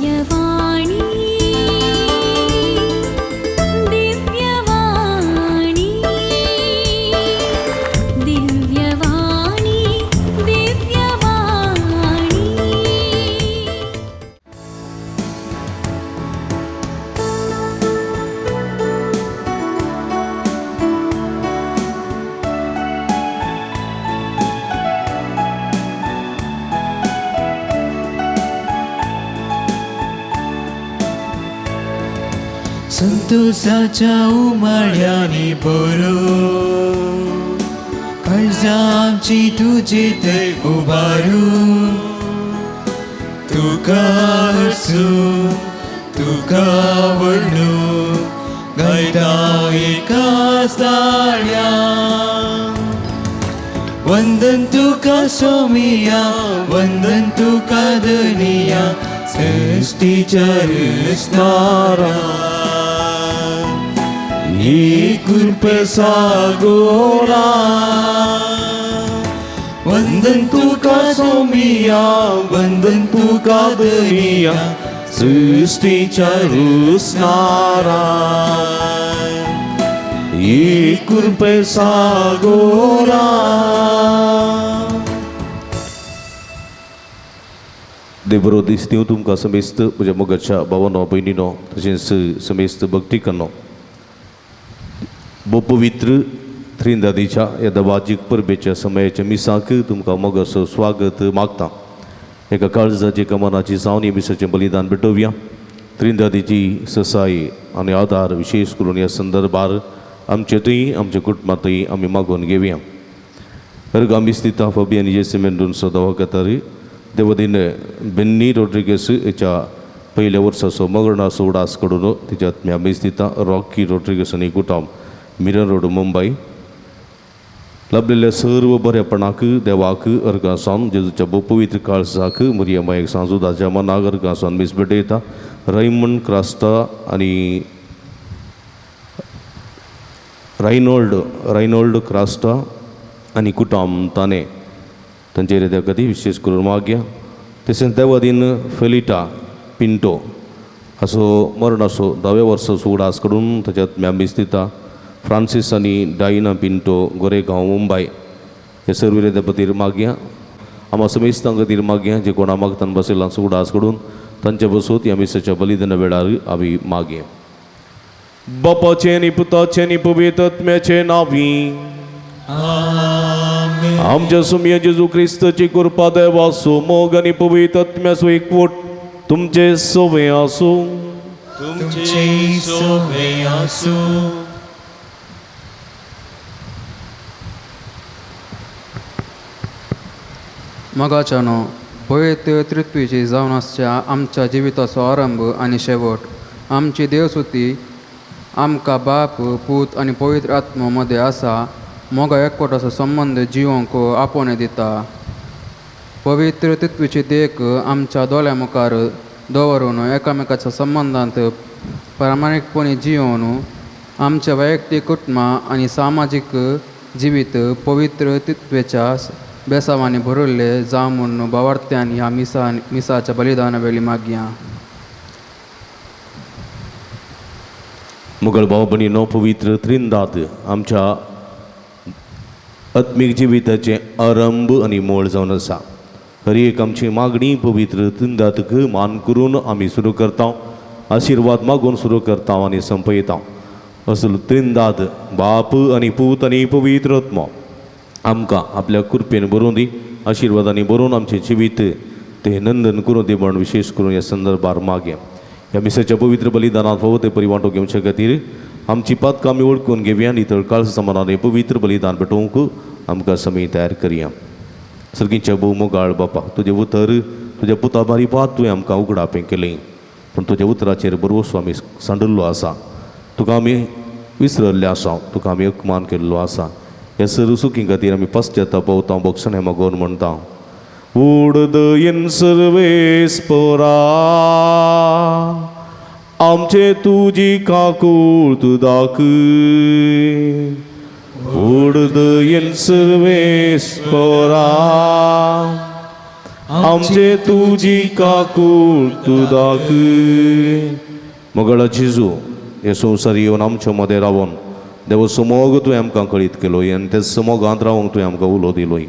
दिव्यवाणी दिव्यवाणी दिव्यवाणी दिव्यवाणी। संतोषाच्या उमाळ्याने भरू काळजां आमची तुजे थंय उबारू तुका हसू तुका व्हडू गायता एका ताळ्या वंदन तुका सोमिया वंदन तुका धनिया सृष्टीच्या रचणारा कृपे सागोरा वंदन तुका सोमिया वंदन तुका धनिया सृष्टीच्या रचणारा कृपे सागोरा। देव बरो दीस दिवं तुमकां समेस्त म्हज्या मोगाच्या भावानो भयणीनो तशेंच समेस्त भक्तिकांनो। भोव पवित्र त्रिंदादीच्या ह्या दबाजीक परबेच्या समयाच्या मिसाक तुमकां मोगाचो स्वागत मागता। एका काळजाची एका मनाची जावन ह्या मिसाचें बलिदान भेटोवया। त्रिंदादीची ससाय आनी आदार विशेश करून ह्या संदर्भार आमचे थंय आमच्या कुटुंबांतय आमी मागोवन घेवया। अर्गामी स्थिता फबियान जेसी मेंडोन्सा दवाखातारी देवदीन बेन्नी रोड्रिगेस हेच्या पयल्या वर्साचो मरणाचो उडास कडून तिच्या आत्म्या मीस दिता रॉकी रोड्रिगेस आनी कुटुंब मिरर रोड मुंबय। लाभलेल्या सर्व बरेपणाक देवाक अर्गां सावन जेजूच्या भोव पवित्र काळजाक मरिया मायक सांजू दाज्या मनाक अर्गां सावन मीस भेटयता। रैमंड क्रास्टा आनी रायनोल्ड क्रास्टा आनी कुटुंब ताणे तांचे हृदया खातीर विशेश करून मागया। तशेंच देवादीन फेलिटा पिंटो असो मरणाचो धाव्या वर्साचो उडास करून ताच्या आत्म्या मीस दिता। फ्रांसीस आनी डायना पिंटो गोरेगांव मुंबय हे सर्व हृदया खातीर मागया। आमा समेस्तां खातीर मागया जे कोणा मागतान बसयलां उडास करून तांचे बसूत ह्या मिसाच्या बलिदाना वेळार आमी मागया। बापाचें आनी पुताचें आनी पवित्र आत्म्याचें नांवी आमच्या सुमया जेजू क्रिस्ताची कृपा देवाचो मोग आनी पवित्र आत्म्याचो एकवट तुमचे सवे आसूं। तुमचे सोवे आसूं। मोगाच्यानो पवित्र त्रित्वीची जावन आसच्या आमच्या जिविताचो आरंभ आनी शेवट आमची देवसुती आमकां बाप पूत आनी पवित्र आत्मो मदें आसा मोगा एकवटाचो संबंद जिवंक आपोवणें दिता। पवित्र त्रित्वीची देख आमच्या दोळ्या मुखार दवरून एकामेकाच्या संबंदांत प्रामाणीकपणी जियोवन आमच्या वैयक्तीक कुटुंबां आनी सामाजीक जिवीत पवित्र त्रित्वेच्या बेसावांनी भरिल्लें जावं म्हूण भावार्थ्यान ह्या मिसाच्या बलिदाना वेळी मागया। मुगल भाव भयणीनो पवित्र त्रिंदाद आमच्या आत्मीक जिविताचें आरंभ आनी मोळ जावन आसा। हर एक आमची मागणी पवित्र त्रिंदादक मान करून आमी सुरू करता, आशिर्वाद मागून सुरू करता आनी संपयता। असलो त्रिंदाद बाप आनी पूत आनी पवित्र आत्मो आमकां आपल्या कृपेन बरोवन दी, आशिर्वादांनी बरोवन आमचें जिवीत तें नंदन करून दी म्हण विशेश करून ह्या संदर्भार मागया। ह्या मिसाच्या पवित्र बलिदानांत फावो ते परी वांटो घेवचे खातीर आमची पातकां आमी वळखून घेवया आनी तर काळजा समानान पवित्र बलिदान भेटोवंक आमकां समय तयार करया। सर्गीच्या भोव मोगाळ बापा, तुजें उतर तुज्या पुता बारी पात तुवें आमकां उगडापें केलें, पूण तुज्या उतराचेर भरवसो आमी सांडिल्लो आसा। तुका आमी विसरल्ले आसा, तुका आमी अपमान केल्लो आसा। ह्या सर्व सुखी खातीर आमी पश्चाताप पावता, बक्षणें मागोवन म्हणटा उडदयन सर्वेस्परा आमचे तुजी काकूळ तूं दाखय। उडदयन सर्वेस्परा आमचे तुजी काकूळ तूं दाखय. मोगाळा जेजू, हे संवसार येवन आमच्या मदें रावन देवा समोग तुवें आमकां कळीत केलो आनी त्या समोगांत रावंक तुवें आमकां उलो दिलोय.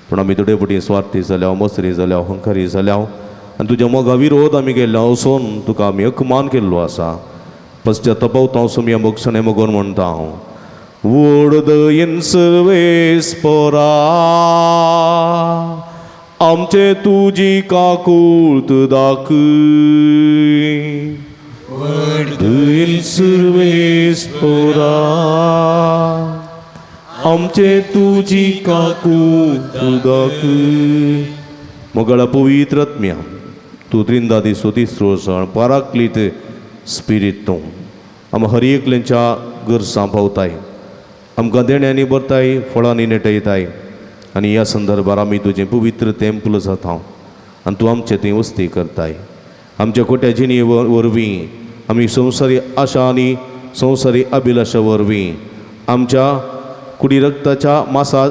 पूण आमी थोडे फावटी स्वार्थी जाल्या, मसरी जाल्या, अहंकारी जाल्या आनी तुज्या मोगा विरोध आमी केल्लो वचून तुका आमी अपमान केल्लो आसा. पश्चातापावता हांव सोमया मोगसणे मोगोन म्हणटा हांव व्हड दयेन सर्वेस्परा आमचे तुजी काकूळत दाखय. व्हड दयेन सर्वेस्परा आमचे तुजी काकूळत दाखय. मोगाळा पवित्र आत्म्या, तूं त्रिंदादी सोतिस्रो सण पाराक्लीत स्पिरीत तूं आमकां हर एकल्यांच्या गरजां पावताय, आमकां देण्यांनी भरताय, फळांनी नेटयताय आनी ह्या संदर्भार आमी तुजें पवित्र तेंपल जाता आनी तूं आमचे थंय वस्ती करताय. आमच्या कोट्या जिणे वरवीं आमी संवसारी आशा आनी संवसारी अभिलाशा वरवीं आमच्या कुडी रक्ताच्या मासा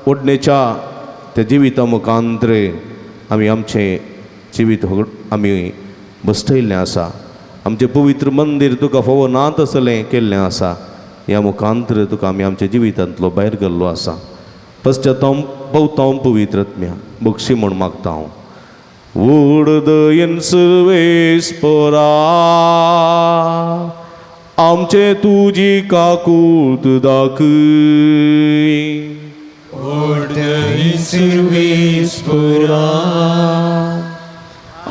ओडणेच्या त्या जिविता मुखांतरे आमी आमचें जिवीत आमी बसयल्लें आसा. आमचें पवित्र मंदीर तुका फावो ना तसलें केल्लें आसा. ह्या मुखांतर तुका आमी आमच्या जिवितांतलो भायर गेल्लो आसा. पश्चाताप पावता पवित्र आत्म्या बक्षी म्हूण मागता हांव. व्हड दयेन सर्वेस्परा आमचे तुजी काकूळत दाखय. व्हड दयेन सर्वेस्परा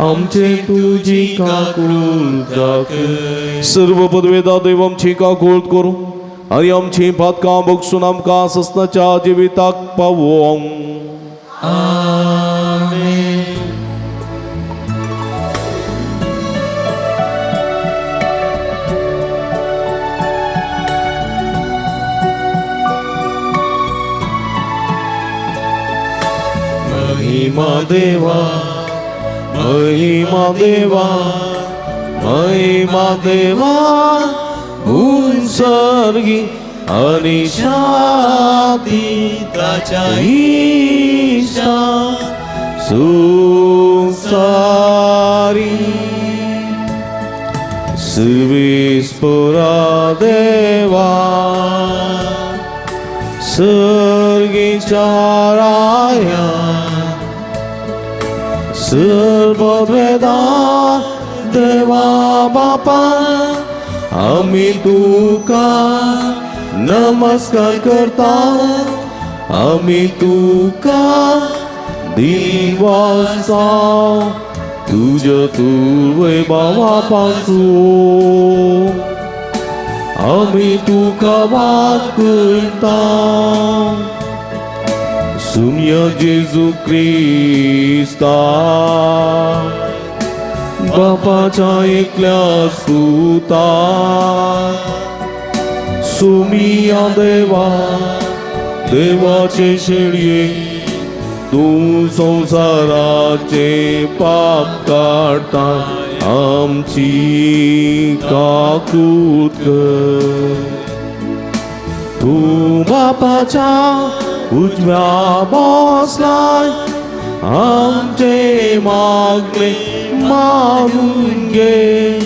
आमचे तुजी काकूळत दाखय. सर्व पदवेदा देव आमची काकूळत करूं आनी आमची पातकां बगसून आमकां ससनाच्या जिविताक पावोवंक. आमेन. महिमा देवा, महिमा देवा, महिमा देवा, उंसर्गी आनी शांती ताच्या इश्टा संवसारी. सर्वेस्परा देवा सर्गीच्या राया सर्ववेदा देवा बापा आमी तुका नमस्कार करता, आमी तुका दिवासा तुज्या तुवे बाबा पासून आमी तुका वाद करता. सुम्या जेजू क्रिस्ता बापाच्या एकल्या सुता सुमिया देवा देवाचे शेळये तूं संवसाराचे पाप काडटा आमची काकूत कर. तूं बापाच्या उजव्या बसलाय आमचे मागणे मानून घे.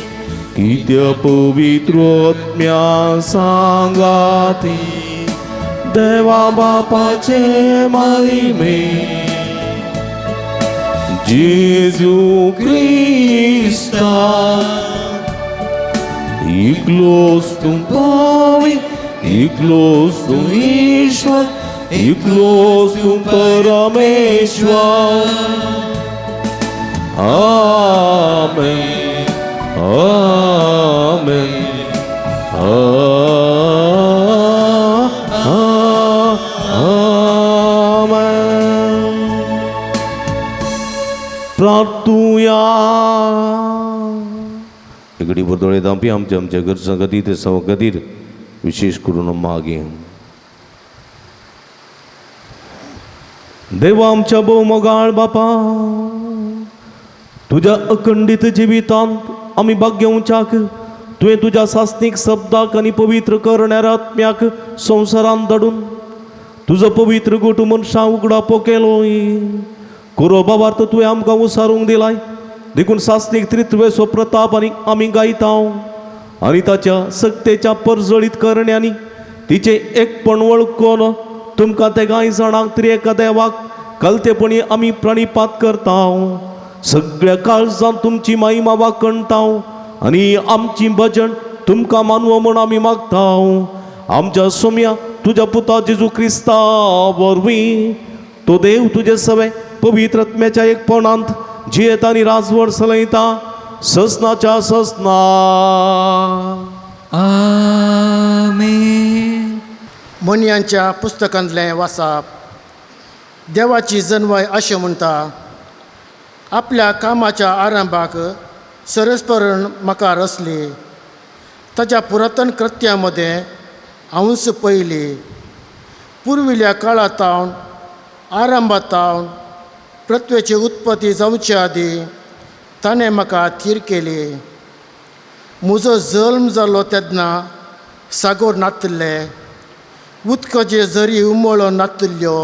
कित्या पवित्र आत्म्या सांगाती देवा बापाचे महिमे जेजू क्रिस्ता इकलोच तूं पवित्र, इकलोच तूं ईश्वर, इकलोच तूं परमेश्वर. आमेन, आमेन, आमेन. प्रार्थुया. इकडे दोळे दांपी आमच्या आमच्या गरजां खातीर ते सव खातीर विशेष करून मागीं. देवा आमच्या भोव मोगाळ बापा, तुज्या अखंडीत जिवितांत आमी भाग्यवच्याक तुवें तुज्या सासणीक शब्दाक आनी पवित्र करणाऱ्या आत्म्याक संवसारांत धाडून तुजो पवित्र गोटू मनशां उगडापो केलोय. कुरो बाबार्थ तुवें आमकां उसारूंक दिलाय देखून सासणीक त्रित्वेचो प्रताप आनी आमी गायता आनी ताच्या सक्तेच्या परजळीत करण्यांनी तिचें एकपण वळखून तुमकां ते कांय जाणांक तरी एका देवाक कलतेपणी आमी प्रणिपात करता. सगळ्या काळजान तुमची महिमा वाखणता आनी आमची भजन तुमकां मानवो म्हूण आमी मागता. आमच्या सोम्या तुज्या पुता जेजू क्रिस्ता वरवीं तो देव तुजे सवे पवित्र आत्म्याच्या एकपणांत जियेता आनी राजवट चलयता ससनाच्या ससना. आमेन. मनयांच्या पुस्तकांतलें वाचप. देवाची जनवाय अशें म्हणटा, आपल्या कामाच्या आरंभाक सरस्परण म्हाका रचली, ताच्या पुरातन कृत्या मदें हांवूच पयली. पुर्विल्ल्या काळा तावन आरंभा तावन पृथ्वेची उत्पत्ती जावचे आदीं ताणें म्हाका थीर केली. म्हजो जल्म जालो तेन्ना सागोर नातिल्ले, उदकाचे झरी उमळून नातिल्ल्यो,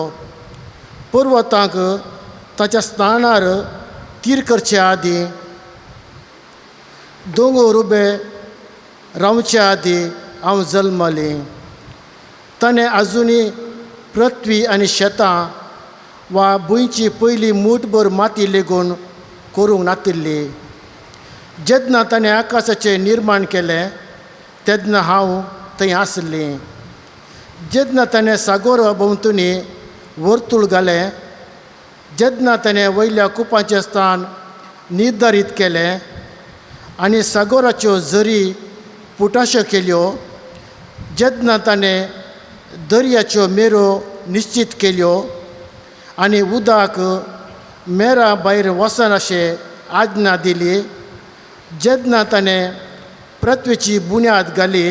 पर्वतांक ताच्या स्थानार तीर करचे आदीं, दोंगर उबे रावचे आदीं हांव जल्मलीं. ताणें आजुनूय पृथ्वी आनी शेतां वा भुंयची पयली मूठभर माती लेगून करूंक नातिल्ली. जेन्ना ताणें आकाशाचें निर्माण केलें तेन्ना हांव थंय आसलीं. जेन्ना ताणें सागोर भोंवतणी वर्तूळ घालें, जेन्ना ताणें वयल्या कुपाचें स्थान निर्धारीत केलें आनी सागोराच्यो झरी पुटाश्यो केल्यो, जेन्ना ताणें दर्याच्यो मेरो निश्चीत केल्यो आनी उदक मेरा भायर वचनाशें आज्ञा दिली, जेन्ना ताणें पृथ्वेची बुन्याद घाली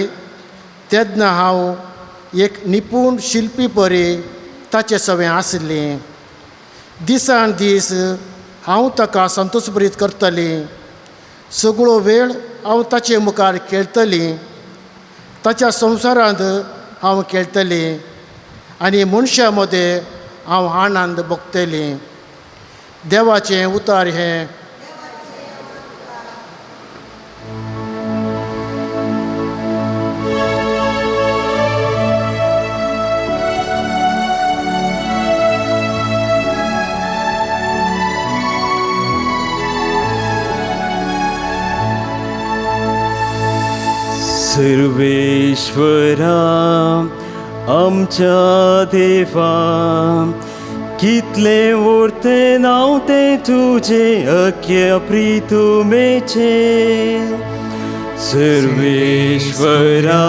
तेन्ना हांव एक निपूण शिल्पी परी ताचे सवें आसलीं. दिसान दीस हांव ताका संतोशभरीत करतलीं, सगळो वेळ हांव ताचे मुखार खेळटलीं, ताच्या संवसारांत हांव खेळटलीं आनी मनशां मदें हांव आनंद भोगतलीं. देवाचें उतार हें. सर्वेश्वरा आमच्या देवा, कितलें उरतें नांव तें तुजें अख्य प्रितुमेचें. सर्वेश्वरा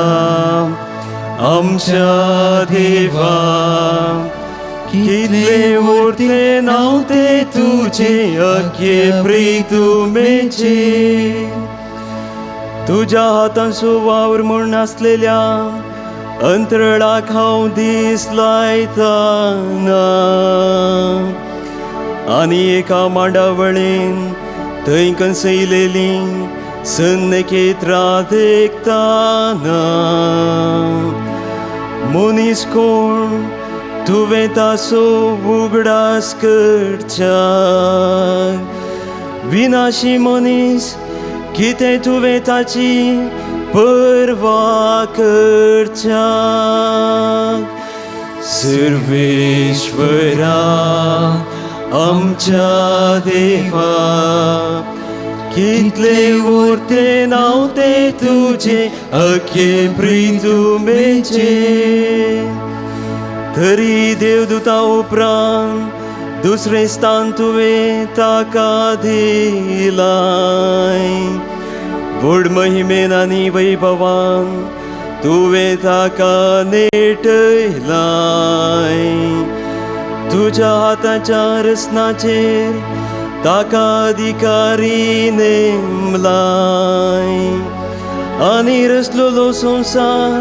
आमच्या देवा, कितलें उरतें नांव तें तुजें अख्य प्रितुमेचें. तुज्या हातांचो वावर म्हूण आसलेल्या अंतरळाक हांव दीस लायतना आनी एका मांडावळीन थंय कंसयलेली सन्नकेत्रां देखतना मनीस कोण तुवें ताचो उगडास करच्या, विनाशी मनीस कितें तुवें ताची परवा करच्या. सर्वेश्वरा आमच्या देवा, कितलें उरतें नांव तें तुजें अख्खे प्रितुमेचें. तरी देवदूता उपरांत दुसरें स्थान तुवें ताका दिलाय, व्हड महिमेन आनी वैभवान तुवें ताका नेटयलाय. तुज्या हाताच्या रचनाचेर ताका अधिकारी नेमलाय आनी रचलोलो संवसार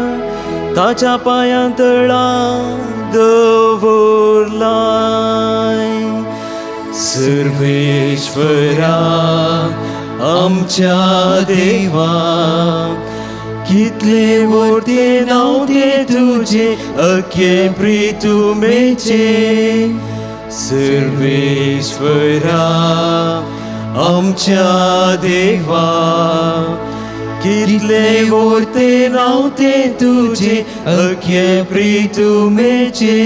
ताच्या पांयां तळा दवरलाय. सर्वेश्वरा आमच्या देवा, कितलें उरतें नांव तें तुजें अख्खे प्रितुमेचें. सर्वेश्वरा आमच्या देवा कितले वरते रावते तुझे अख्खे प्रितुमेचे.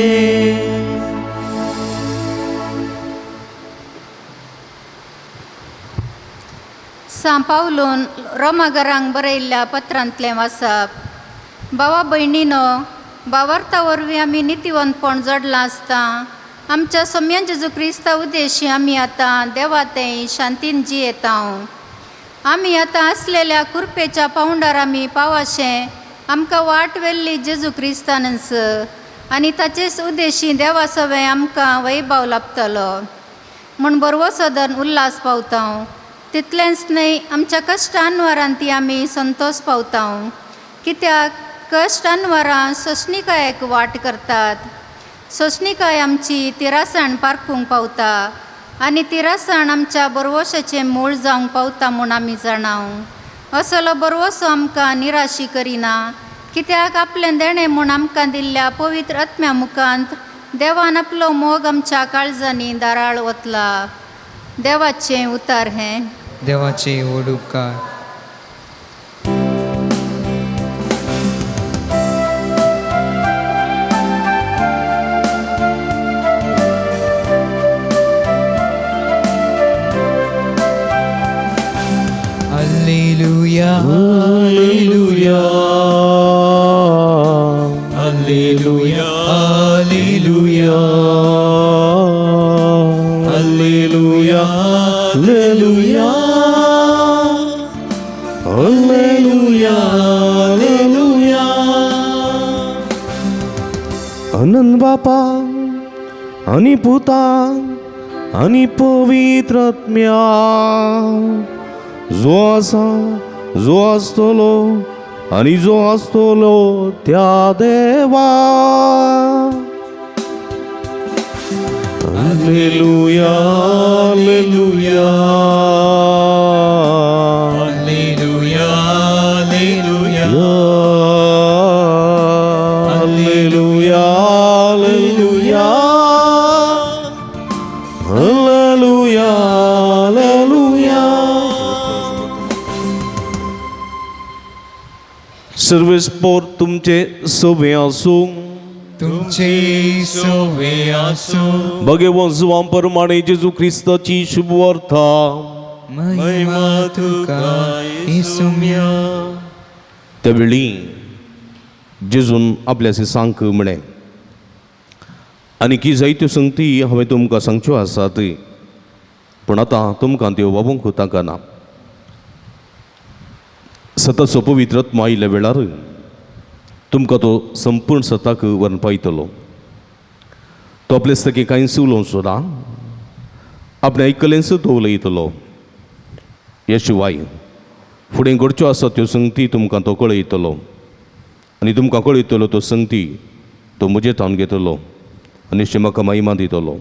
सां पावलून रोमाघरांक बरयल्ल्या पत्रांतलें वाचप. भावा भयणीनो, भावार्था वरवीं आमी नितीवंतपण जोडलां आसता आमच्या सोम्या जेजू क्रिस्ता उद्देशी आमी आतां देवा तें शांतीन जियेता. आमी आतां आसलेल्या कुरपेच्या पावंडार आमी पावाशें आमकां वाट व्हेल्ली जेजू क्रिस्तानच आनी ताचेच उद्देशी देवा सवें आमकां वैभाव लाबतलो म्हूण बरवो धरून उल्हास पावता. तितलेंच न्हय, आमच्या कश्ट अनवरान ती आमी संतोश पावता, कित्याक कश्ट अनवरां सोंसणिकायेक वाट करतात. सोंसणिकाय आमची तिरासण पारखूंक पावता आनी तिरासण आमच्या बरवशाचें मूळ जावंक पावता म्हूण आमी जाणाव. असलो बरवसो आमकां निराशी करिना, कित्याक आपलें देणें म्हूण आमकां दिल्ल्या पवित्र आत्म्या मुखांत देवान आपलो मोग आमच्या काळजांनी दाराळ वतला. देवाचें उतार हें. देवाचे व्हड उपकार. Alleluia, alleluia, alleluia, alleluia, alleluia, alleluia, alleluia, alleluia. अनंत बापा आनी पुता आनी पवित्र आत्म्या, जो आसा, जो आसतलो आनी जो आसतलो त्या देवा. Alleluia, alleluia, alleluia, alleluia, alleluia, alleluia, alleluia, alleluia. सर्वेस्पोर तुमचे सवे आसूं, तुमचे सोवे आसूं. भगवान जुवां परमाणे जेजू क्रिस्ताची शुभवार्ता. महिमा तुका येसुम्या. त्यावेळी जेजून आपल्या सांक म्हळें, आनी की जायत्यो संगती हांवें तुमकां सांगच्यो आसात, पूण आतां तुमकां त्यो बाबूंक तांकां ना. सताचो पवित्र आत्मा आयिल्ल्या वेळार तुमकां तो संपूर्ण सताक व्हरून पायतलो. तो आपले सगळें कांयच उलोवचो ना, आपणें आयकलेंच तो उलयतलो. हे शिवाय फुडें घडच्यो आसा त्यो संगती तुमकां तो कळयतलो आनी तुमकां कळयतलो तो संगती तो म्हजे थावन घेतलो आनी म्हाका महिमा दितलो.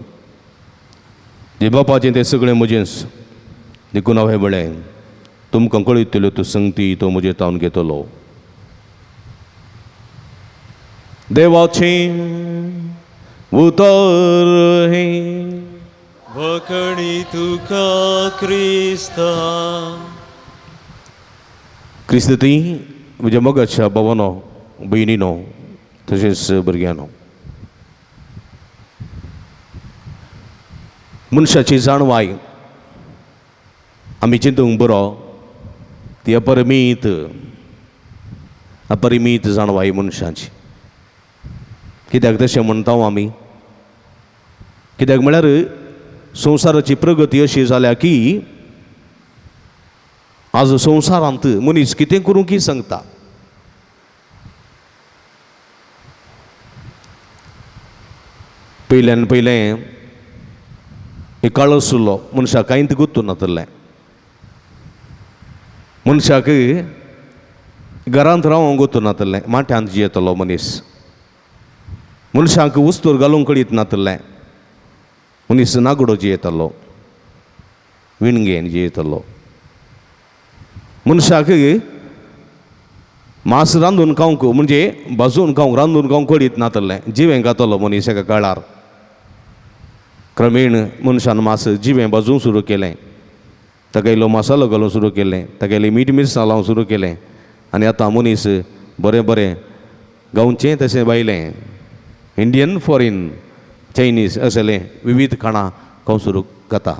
जे बापाचें तें सगळें म्हजेंच, देखून हांवें म्हळें तुमकां कळयतल्यो त्यो संगती तो म्हजे थावन घेतलो. देवाचें उतर हें. वखणी तुका क्रिस्ता. क्रिस्त ती म्हज्या मोगाच्या भावानो, भयणीनो, तशेंच भुरग्यांनो, मनशाची जाणवाय आमी चिंतूंक बरो ती अपरिमीत, अपरिमीत जाणवाय मनशाची. कित्याक तशें म्हणटा आमी? कित्याक म्हळ्यार संवसाराची प्रगती अशी जाल्या की आज संवसारांत मनीस कितें करूंक सांगता. पयल्यान पयलें एक काळ आशिल्लो मनशाक कांयच गुत्तू नाशिल्लें. मनशाक घरांत रावंक गुत्तू नाशिल्लें, माट्यांत जियेतलो मनीस. मनशाक उस्तूर घालूंक कळीत नाशिल्लें, मनीस नागडो जियेतालो, विणगेन जियेतालो. मनशाक मांस रांदून खावंक म्हणजे भाजून खावंक, रांदून खावंक कळीत नाशिल्लें, जिवें खातालो मनीस एका काळार. क्रमेण मनशान मास जिवें भाजूंक सुरू केलें, ताका इल्लो मसालो घालूंक सुरू केलें, ताका इल्लें मीठ मिरसांग लावंक सुरू केलें आनी आतां मनीस बरें बरें गांवचें तशें भायलें इंडियन फॉरेन चायनीज असलें विविध खाणां खावंक सुरू करता.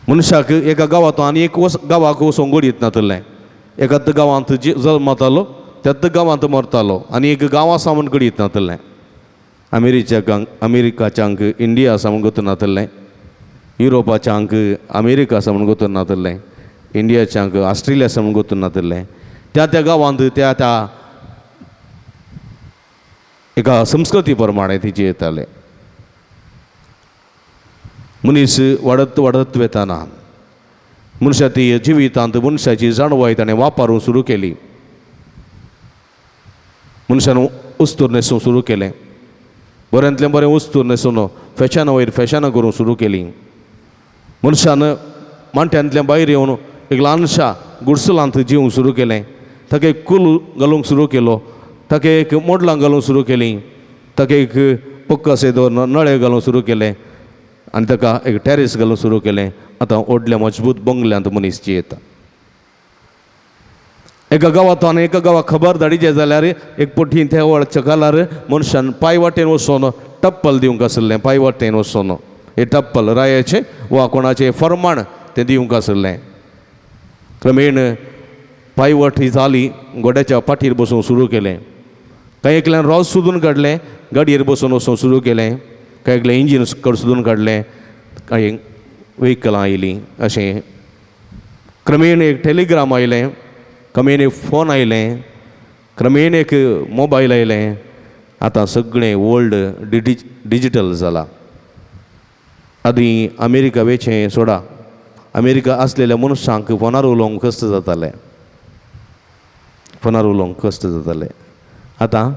मनशाक एका गांवांत आनी एक गांवाक वचूंक घडयत नातलें. एकाच गांवांत जल्मतालो त्याच गांवांत मरतालो आनी एक गांव आसा म्हूण घडयत नातलें. अमेरिकाच्यांक इंडिया आसा म्हूण गोतून नातलें, युरोपाच्यांक अमेरिका आसा म्हूण गोतून नातलें, इंडियाच्यांक ऑस्ट्रेलिया आसा म्हूण गोतून नातलें. त्या त्या गांवांत त्या त्या एका संस्कृती प्रमाणे ती जियेताले. मनीस वाडत वाडत वेताना मनशा ती जिवितांत मनशाची जाणवाय ताणें वापरूंक सुरू केली. मनशान उस्तूर न्हेसूंक सुरू केलें, बऱ्यांतलें बरें उस्तूर न्हेसून फॅशना वयर फॅशनां करूंक सुरू केलीं. मनशान मांट्यांतल्यान भायर येवन एक ल्हानशा गुडसुलांत जिवंक सुरू केलें. ताका एक कुल घालूंक सुरू केलो, ताका एक मोडलां घालूंक सुरू केलीं, ताका एक पक्को दोन नळे घालूंक सुरू केले आनी ताका एक टॅरिस घालूंक सुरू केलें. आतां व्हडल्या मजबूत बंगल्यांत मनीस जियेता. एका गांवांत आनी एका गांवाक खबर धाडिचें जाल्यार एक पटी त्या वळच्या कालार मनशान पांय वाटेन वचोन टप्पल दिवंक आसलें. पांय वाटेन वचोन हे टप्पल रायाचें वा कोणाचें फर्माण तें दिवंक आसलें. क्रमेण पांयवट ही जाली, घोड्याच्या पाठीर बसूंक सुरू केलें. कांय एकल्यान रोस सोदून काडलें, गाडयेर बसून वचूंक सुरू केलें. कांय एकलें इंजीन कड सोदून काडलें, कांय व्हेकलां आयलीं. अशें क्रमेण एक टेलिग्राम आयलें, क्रमेण एक फोन आयलें, क्रमेण एक मोबायल आयलें. आतां सगळें वर्ल्ड डिजिटल जालां. आदीं अमेरिका वेचें सोडा, अमेरिका आसलेल्या मनशांक फोनार उलोवंक कश्ट जातालें, फोनार उलोवंक कश्ट जातालें. आतां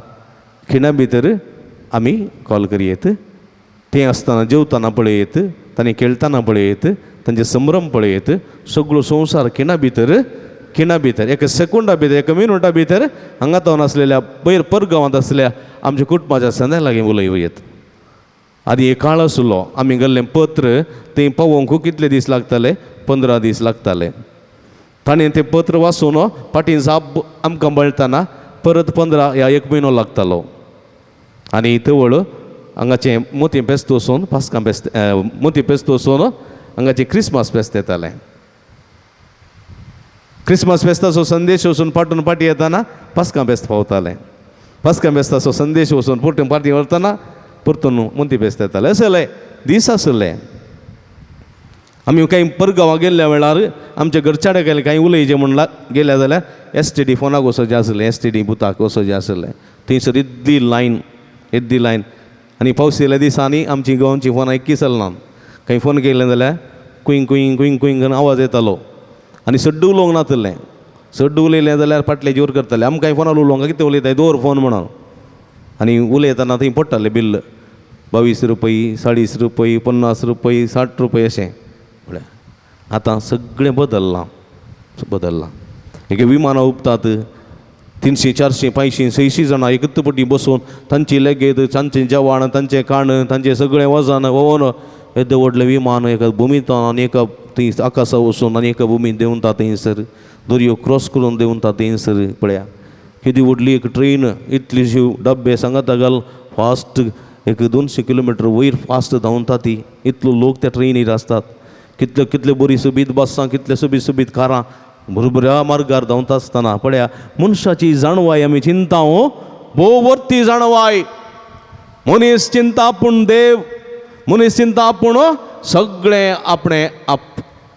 खिणा भितर आमी कॉल करयेत, तें आसतना जेवतना पळयत, तांणी खेळटना पळयत, तांचे संभ्रम पळयत, सगळो संवसार खिणा भितर खिणा भितर एका सेकंडा भितर एका मिनुटा भितर हांगा तावन आसलेल्या पयर परगांवांत आसलेल्या आमच्या कुटुंबाच्या संद्या लागीं उलयत. आदी एक काळ आसलो आमी गेल्लें पत्र तें पावोवंक कितले दीस लागताले, 15 दीस लागताले. ताणें तें पत्र वाचून फाटीं जाप आमकां मेळटना परत 15 या 1 म्हयनो लागतालो. आनी तवळ हांगाचें मोती फेस्त वचून पास्कां फेस्त मोती फेस्त वचून हांगाचें क्रिसमस फेस्त येतालें. क्रिसमस फेस्ताचो संदेश वचून पाटून फाटीं येताना पास्कां फेस्त पावतालें. पास्कां फेस्ताचो संदेश वचून परतून फाटीं व्हरतना परतून मोती फेस्त येतालें. आसलें दीस आसले. आमी कांय परगांवां गेल्ल्या वेळार आमच्या घरच्या गेले कांय उलयचें म्हूण गेल्या जाल्यार एस टी डी फोनाक वचोचें आसलें, एस टी डी बुथाक वचोचें आसलें. थंयसर इतली लायन, इतली लायन. आनी पावस येयल्या दिसांनी आमची गांवची फोनां एक्की चलना. खंय फोन केलें जाल्यार कुयींग कुयींग कुयींग कुयींग करून आवाज येतालो आनी सड्ड उलोवंक नातलें. सड्ड उलयलें जाल्यार फाटले जोर करताले, आमकां फोनार उलोवंक कितें उलयताय दवर फोन म्हणून. आनी उलयतना थंय पडटालें बिल्ल 22 रुपये, 40 रुपये, 50 रुपये, 60 रुपये अशें. म्हळ्यार आतां सगळें बदल्लां, बदल्लां. एक विमानां उपतात 300, 400, 500, 600 जाणां एकच पटी बसून तांची लेगेत, तांचें जेवण, तांचें खाण, तांचें सगळें वजन वोवन येदें व्हडलें विमान एका भुमींत आनी एका थंय आकाशा वचून आनी एका भुमींत देंवता थंयसर, दर्यो क्रॉस करून देंवता थंयसर. पळया केदी व्हडली एक ट्रेन, इतलीशी डब्बे सांगाता घाल फास्ट एक 200 किलोमिटर वयर फास्ट धांवता ती. इतलो लोक त्या ट्रेनीर आसतात. कितल्यो कितल्यो बरी सोबीत बसां, कितल्यो सोबीत सोबीत कारां बरोबऱ्या मार्गार धांवता आसतना पळया मनशाची जाणवाय आमी चिंता हो भोव वर्ती जाणवाय. मनीस चिंता आपूण देव, मनीस चिंता आपूण सगळें आपणें आप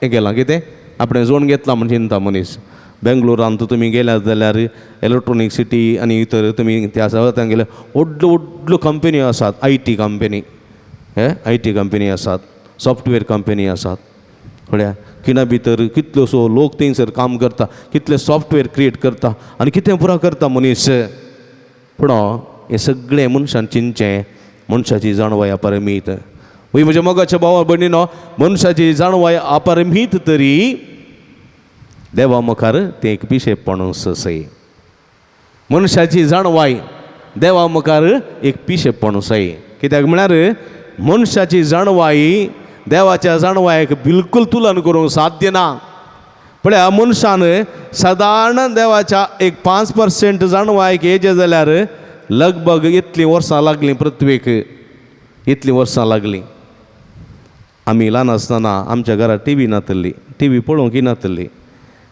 हें केलां, कितें आपणें जोड घेतलां म्हूण चिंता मनीस. बेंगलोरांत तुमी गेल्यात जाल्यार इलेक्ट्रोनीक सिटी आनी इतर तुमी त्या आसा थंय गेल्यार व्हडल्यो व्हडल्यो कंपनी आसात, I T company, हे I T company आसात, सॉफ्टवेअर कंपनी आसात. पळया खिणा भितर कितलोसो लोक थंयसर काम करता, कितले सॉफ्टवेअर क्रिएट करता आनी कितें पुरा करता मनीस. पूण हें सगळें मनशान चिंतचें, मनशाची जाणवाय अपरिमीत. वय म्हज्या मोगाच्या भावा भयणीनो, मनशाची जाणवाय अपरिमीत तरी देवा मुखार तें एक पिशेपण सय. मनशाची जाणवाय देवा मुखार एक पिशेपण सय. कित्याक म्हळ्यार मनशाची जाणवाई देवाच्या जाणवायेक बिलकूल तुलन करूंक साध्य ना. पळया मनशान सादारण देवाच्या एक 5% जाणवायेक येयचें जाल्यार लगभग इतलीं वर्सां लागलीं पृथ्वीक, इतलीं वर्सां लागलीं. आमी ल्हान आसतना आमच्या घरा टी व्ही नातल्ली, टी व्ही पळोवंकय नातल्ली.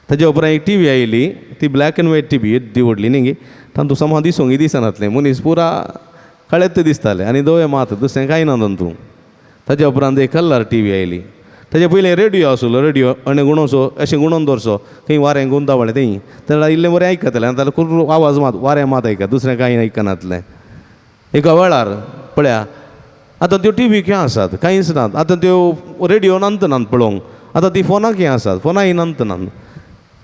ताज्या उपरांत एक टी व्ही आयली, ती black and white T V, येद्दी व्हडली न्ही गे, तातूंत समा दिसूंक दिसनातलें, मनीस पुरा काळेच दिसताले आनी दोळे मात, दुसरें कांय ना तातूंत. ताज्या उपरांत एक कलर टी व्ही आयली. ताजे पयलीं रेडियो आसलो, रेडियो आनी गुणोसो अशें गुणोन दवरचो, खंय वारें गुंता पळय थंय, तेन्ना इल्लें बरें आयकतलें आनी जाल्यार आवाज मात वारें मात आयकत, दुसरें कांय आयकनातलें. एका वेळार पळया आतां त्यो टी व्ही खंय आसात, कांयच नात. आतां त्यो रेडियो नात नात पळोवंक, आतां ती फोनां खंय आसात, फोनांय नात नात.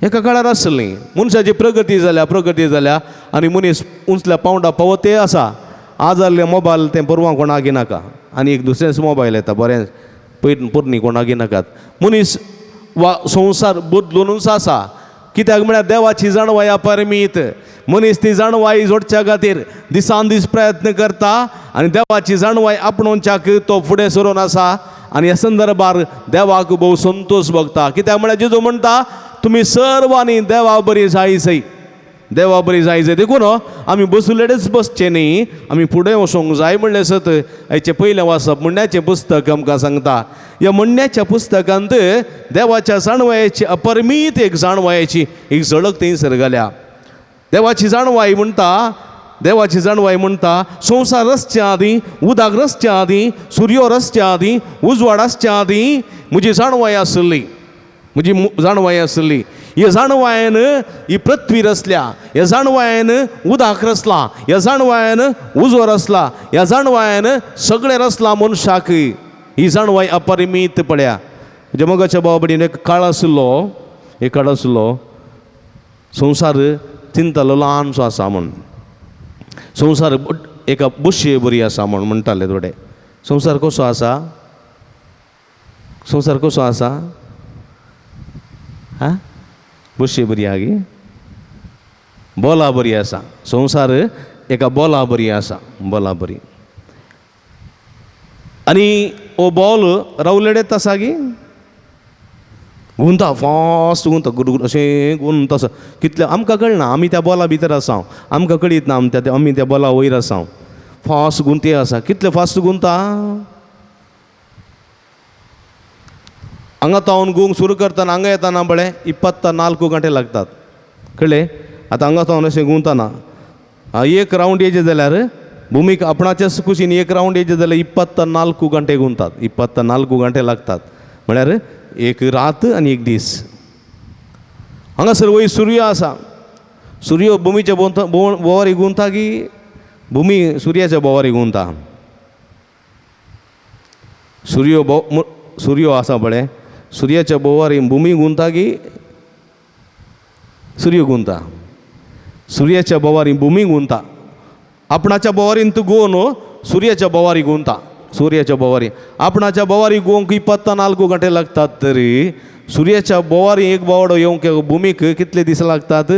एका काळार आसलीं. मनशाची प्रगती जाल्या, प्रगती जाल्या आनी मनीस उंचल्या पावंडा पावते आसा. आज जाल्ले मोबायल तें परवां कोणाक नाका, आनी एक दुसरेंच मोबायल येता बरें पयर पोरणी कोणाक नाकात. मनीस वा संवसार बदलुनूच आसा. कित्याक म्हळ्यार देवाची जाणवाय अपरिमीत. मनीस ती जाणवाय जोडच्या खातीर दिसान दीस प्रयत्न करता आनी देवाची जाणवाय आपणोवच्याक तो फुडें सरून आसा. आनी ह्या संदर्भार देवाक भोव संतोश भोगता. कित्याक म्हळ्यार जेजू म्हणटा तुमी सर्वांनी देवा बरी जाय सय, देवा बरी जाय जाय. देखून आमी बसुलेडेच बसचे न्ही, आमी फुडें वचोंक जाय म्हणलें सत हाचें पयलें वाचप म्हणण्याचें पुस्तक आमकां सांगता. ह्या म्हणण्याच्या पुस्तकांत देवाच्या जाणवायेची अपरिमीत एक जाणवायेची एक झळक थंयसर घाल्या. देवाची जाणवाय म्हणटा, देवाची जाणवाय म्हणटा संवसार रसच्या आदीं, उदक रसच्या आदीं, सुर्यो रसच्या आदीं, उजवाड आसच्या आदीं म्हजी जाणवाय आसली, म्हजी जाणवाय आसली. ह्या जाणवायेन ही पृथ्वी रचल्या, ह्या जाणवायेन उदक रचलां, ह्या जाणवायेन उजो रचला, ह्या जाणवायेन सगळें रचलां मनशाक. ही जाणवाय अपरिमीत पळया. म्हज्या मोगाच्या भावा भयणीन एक काळ आशिल्लो, एक काळ आशिल्लो संवसार चिंतालो ल्हानसो आसा म्हूण, संवसार एका बशये बरी आसा म्हूण म्हणटाले थोडे. संवसार कसो आसा, संवसार कसो आसा, हा बशये बरी आहा गी, बोला बरी आसा. संवसार एका बोला बरी आसा, बोला बरी. आनी हो बॉल रावलेडेच आसा गी, गुंता फास्ट गुंता, गुड अशें गुंत आसा. कितलें आमकां कळना, आमी त्या बॉला भितर आसा, आमकां कळीत ना, आमी त्या बॉला वयर आसा. फास्ट गुंते आसा, कितलें फास्ट गुंता. हांगा तावन गुंग सुरू करतना हांगा येताना पळय 24 घंटे लागतात, कळ्ळें. आतां हांगा तावन अशें गुंतना एक रावंड येयचें जाल्यार भुमीक आपणाच्याच कुशीन एक रावंड येयचें जाल्यार 24 घंटे गुंतात, 24 घंटे लागतात. म्हळ्यार एक रात आनी एक दीस. हांगासर वयर सूर्य आसा, सूर्य भुमीच्या भोंवारी गुंता की भुमी सुर्याच्या भोंवारी गुंता. सूर्य सूर्य आसा पळय, सुर्याच्या भोंवारी भुमी गुंता की सूर्य गुंता. सुर्याच्या भोंवारी भुमी गुंता, आपणाच्या भोंवारीन तूं गोवन सुर्याच्या भोंवारी गुंता, सुर्याच्या भोंवारी आपणाच्या भोंवारी गोवंक 24 घंटे लागतात. तरी सुर्याच्या भोंवारी एक भोंवडो येवंक भुमीक कितले दीस लागतात,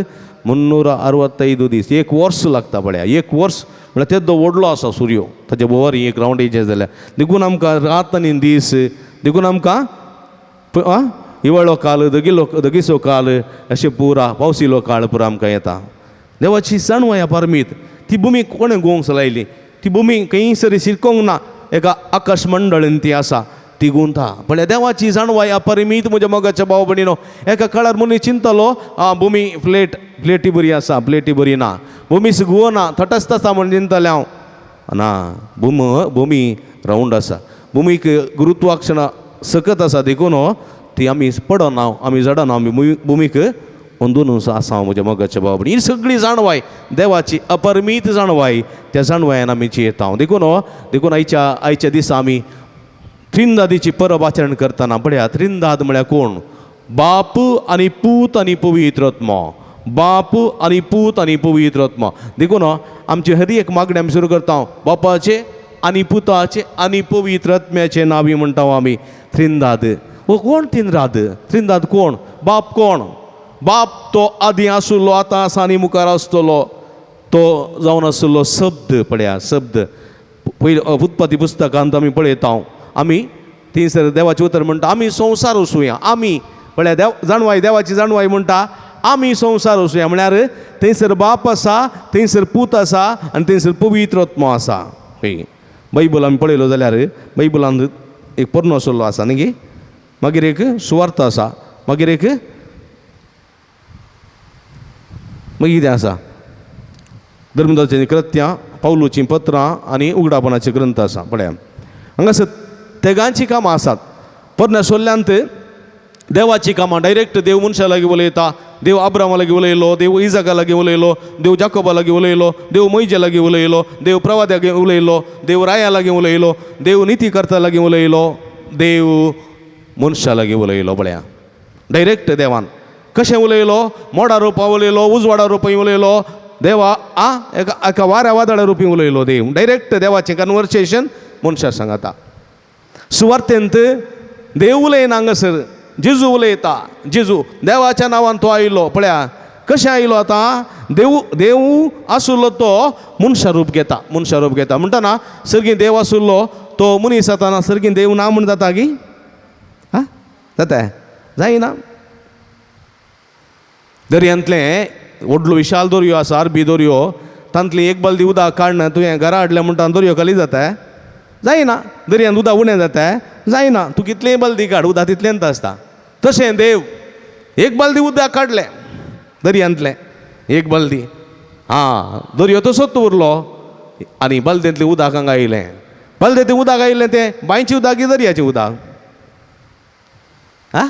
365 दीस, एक वर्स लागता पळया. एक वर्स म्हळ्यार तेदो व्हडलो आसा सूर्य, ताच्या भोंवारी एक रावंड येयचें जाल्यार. देखून आमकां रात आनी दीस, देखून आमकां हिवाळो काल, दगीसो काल, अशें पुरा पावसिलो काळ पुरा आमकां येता. देवाची जाणवाय अपरिमीत. ती भुमी कोणें गोवंक लायली, ती भुमी खंयसर शिरकोंक ना, एका आकाश मंडळीन ती आसा, ती गुंता. पळय देवाची जाणवाय अपरिमीत. म्हज्या मोगाच्या भाव भयणीनो, एका काळार मनीस चिंतलो भुमी प्लेट, प्लेटी बरी आसा, प्लेटी बरी ना, भुमी गुवना, तटस्थ आसा म्हूण चिंतलें हांव. ना, भुमी रावंड आसा, भुमीक गुरुत्वाकर्षणा सकत आसा, देखून ती आमी पडना, आमी जडना, आमी भुमीक अंदून आसा. म्हज्या मोगाच्या भाव भयणी, ही सगळी जाणवाय देवाची अपरिमीत जाणवाय, त्या जाणवायान आमी जियेता. देखून देखून आयच्या दिसा आमी त्रिंदादीची परब आचरण करतना पळया, त्रिंदाद म्हळ्यार कोण, बाप आनी पूत आनी पवित्र आत्मो, बाप आनी पूत आनी पवित्र आत्मो. देखून आमची हर एक मागणी आमी सुरू करता बापाचे आनी पुताचे आनी पवित्र आत्म्याचे नांवी म्हणटा आमी त्रिंदाद. हो कोण त्रिंदाद, त्रिंदाद कोण, बाप कोण, बाप तो आदीं आसुल्लो, आतां आसा आनी मुखार आसतलो, तो जावन आसुल्लो शब्द. पळया शब्द, पयलीं उत्पत्ती पुस्तकांत आमी पळयता, आमी थंयसर देवाचें उतर म्हणटा आमी संवसार वसुया. आमी म्हळ्यार देव जाणवाय, देवाची जाणवाय म्हणटा आमी संवसार वसुया. म्हळ्यार थंयसर बाप आसा, थंयसर पूत आसा आनी थंयसर पवित्र आत्मो आसा. हय, बायबल आमी पळयलो जाल्यार बायबलांत एक पोरणो सल्लो आसा न्ही गे, मागीर एक सुवार्थ आसा, मागीर एक मागीर कितें आसा, धर्मदाचीं कृत्यां, पावलूचीं पत्रां आनी उगडापणाचे ग्रंथ आसा. पळया हांगासर तेगांचीं कामां आसात. पोरण्या सोल्ल्यांत देवाचीं कामां डायरेक्ट देव मनशा लागीं उलयता. देव अब्रामा लागीं उलयलो, देव इजाका लागीं उलयलो, देव जाकोबा लागीं उलयलो, देव मोयजे लागीं उलयलो, देव प्रवाद्या लागीं उलयलो, देव राया लागीं उलयलो, देव नितीकर्ता लागीं उलयलो, देव मनशा लागीं उलयलो. पळया डायरेक्ट देवान कशें उलयलो, मोडा रुपा उलयलो, उजवाडा रुपी उलयलो देवा, आ एका एका वाऱ्या वादळा रुपी उलयलो देव. डायरेक्ट देवाचें कन्वर्सेशन मनशा सांगता. सुवार्थेंत देव उलयना हांगासर, जेजू उलयता. जेजू देवाच्या नांवान तो आयलो. पळया कशें आयलो आतां, देव देव आसुल्लो तो मनशा रूप घेता, मनशा रूप घेता. म्हणटना सर्गी देव आसुल्लो तो मनीस जाताना सर्गी देव ना म्हूण जाता गी, आं जाता जायना. दर्यांतलें व्हडलो विशाल दर्यो आसा, अरबी दर्यो, तांतली एक बालदी उदक काडना तुवें घरा हाडलें म्हणटा दर्यो खाली जाता, जायना. दर्यांत उदक उणें जाता, जायना. तूं कितलेंय बालदी काड, उदक तितलेंच आसता. तशें देव एक बालदी उदक काडलें दर्यांतलें, एक बालदी, आं दर्यो तसोच उरलो आनी बालदेंतलें उदक हांगा आयलें. बालदेंतलें उदक आयलें तें बांयचें उदक की दर्याचें उदक, आं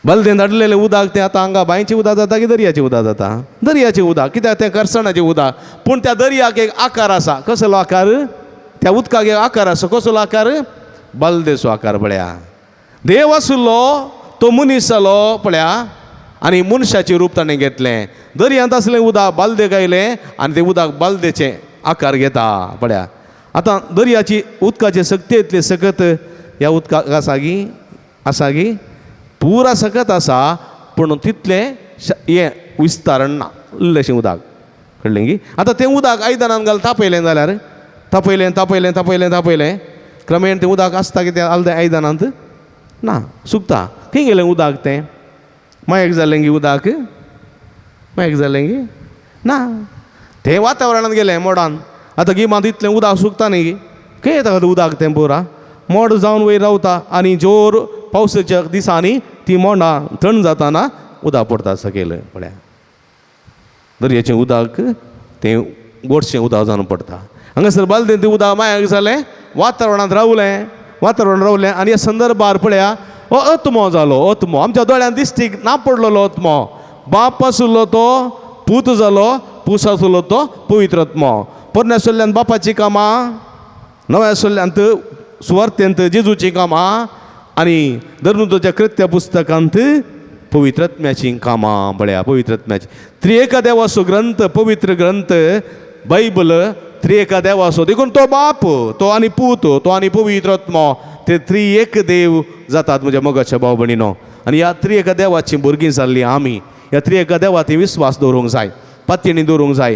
बालदेन हाडलेलें उदक तें आतां हांगा बांयचें उदक जाता की दर्याचें उदक जाता, दर्याचें उदक. कित्याक तें करसणाचें उदक. पूण त्या दर्याक एक आकार आसा. कसलो आकार? त्या उदकाक एक आकार आसा. कसलो आकार? बालदेचो आकार. पळया देव आसलो तो मनीस जालो पळया आनी मनशाचें रूप ताणें घेतलें. दर्यांत आसलें उदक बालदेक आयलें आनी तें उदक बालदेचें आकार घेता. पळया आतां दर्याची उदकाचे शक्ती इतली सकत ह्या उदकाक आसा गी, आसा गी पुरा सकत आसा, पूण तितलें हें विस्तारण ना, इल्लेशें उदक. कळ्ळें गी? आतां तें उदक आयदनान घाल तापयलें जाल्यार, तापयलें तापयलें तापयलें तापयलें, क्रमेण तें उदक आसता कितें आयदनांत ना, सुकता. खंय गेलें उदक तें? मायक जालें गी उदक, मायक जालें गी ना, तें वातावरणांत गेलें मोडान. आतां गिमांत इतलें उदक सुकता न्ही, खंय येता उदक तें पुरा मोड जावन वयर रावता आनी जोर पावसाच्या दिसांनी ती मोंडां थंड जाताना उदक पडटा सकयल. पळया दर्याचें उदक तें गोडशें उदक जावन पडटा. हांगासर बालदें तें उदक मायाक जालें, वातावरणांत रावलें, वातावरण रावलें आनी ह्या संदर्भार पळया हो आत्मो जालो. आत्मो आमच्या दोळ्यांत दिश्टीक ना पडलेलो आत्मो. बाप आसलो तो पूत जालो, पूस आसलो तो पवित्र आत्मो. पोरण्या सोल्ल्यान बापाचीं कामां, नव्या सोल्ल्यांत सुवार्थेंत जेजूचीं कामां आनी धर्मदूताच्या कृत्य पुस्तकांत पवित्र आत्म्याचीं कामां. पळया पवित्र आत्म्याची त्रिएका देवाचो ग्रंथ, पवित्र ग्रंथ बायबल त्रिएका देवाचो. देखून तो बाप, तो आनी पूत, तो आनी पवित्र आत्मो, ते त्रिएक देव जातात म्हज्या मोगाच्या भाव भयणीनो. आनी ह्या त्रिएका देवाचीं भुरगीं जाल्लीं आमी ह्या त्रिएका देवाती विस्वास दवरूंक जाय, पातयेणी दवरूंक जाय.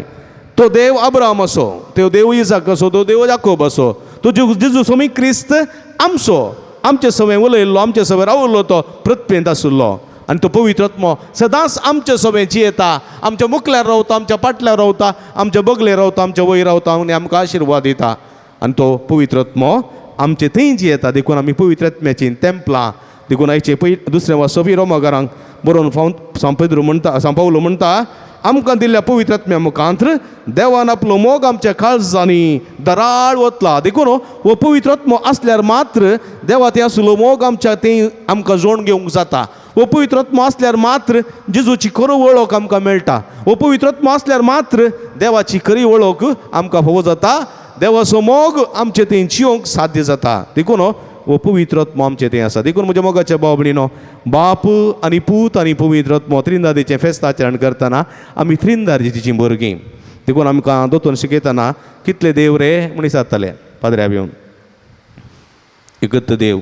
तो देव अब्राहम असो, तो देव इजाक असो, तो देव जाकोब असो, तो जेजू स्वामी क्रिस्त आमचो, आमचे सवें उलयल्लो, आमचे सवें रावल्लो, तो पृथ्वेंत आशिल्लो आनी तो पवित्र आत्मो सदांच आमचे सवें जियेता, आमच्या मुखल्यार रावता, आमच्या पाटल्यार रावता, आमच्या बगलेर रावता, आमच्या वयर रावता आनी आमकां आशिर्वाद दिता. आनी तो पवित्र आत्मो आमचे थंय जियेता. देखून आमी पवित्र आत्म्याचीं तेंपलां. देखून आयचे पयलीं दुसरें वाचपी रोमाकारांक बरोवन फावून सांव पेद्रू म्हणटा, सांव पावलो म्हणटा, आमकां दिल्ल्या पवित्र आत्म्या मुखांत्र देवान आपलो मोग आमच्या काळजांनी दराळ वतला. देखून हो पवित्र आत्मो आसल्यार मात्र देवा तें आसलो मोग आमच्या तें आमकां जोड घेवंक जाता. हो पवित्र आत्मो आसल्यार मात्र जेजूची खरो वळख आमकां मेळटा. हो पवित्र आत्मो आसल्यार मात्र देवाची खरी वळख आमकां फावो जाता. देवाचो मोग आमचे थंय जियोंक साध्य जाता. देखून हो पवित्र आत्मो आमचे थंय आसा. देखून म्हज्या मोगाच्या भाव भयणीनो, बाप आनी पूत आनी पवित्र आत्मो त्रिंदादीचें फेस्त आचरण करतना आमी त्रिंदादीचीं भुरगीं. देखून आमकां दोतोर शिकयतना कितले देव रे म्हूण विचारताले पाद्र्या येवन, एकच देव.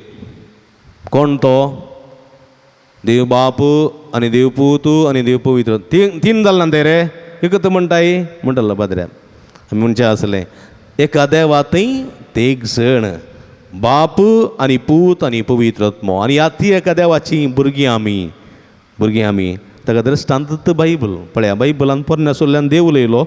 कोण तो? देव बाप आनी देव पूत आनी देव पवित्र, तीन तीन जाल ना ते रे, एकच म्हणटाय म्हणटलो पाद्र्या. आमी म्हणचें आसलें एका देवा थंय तेग जण, बाप आनी पूत आनी पवित्र आत्मो. आनी ह्या ती एका देवाची भुरगीं आमी, भुरगीं आमी. ताका दृश्टांत बायबल पळया, बायबलान पोरण्या सोल्ल्यान देव उलयलो,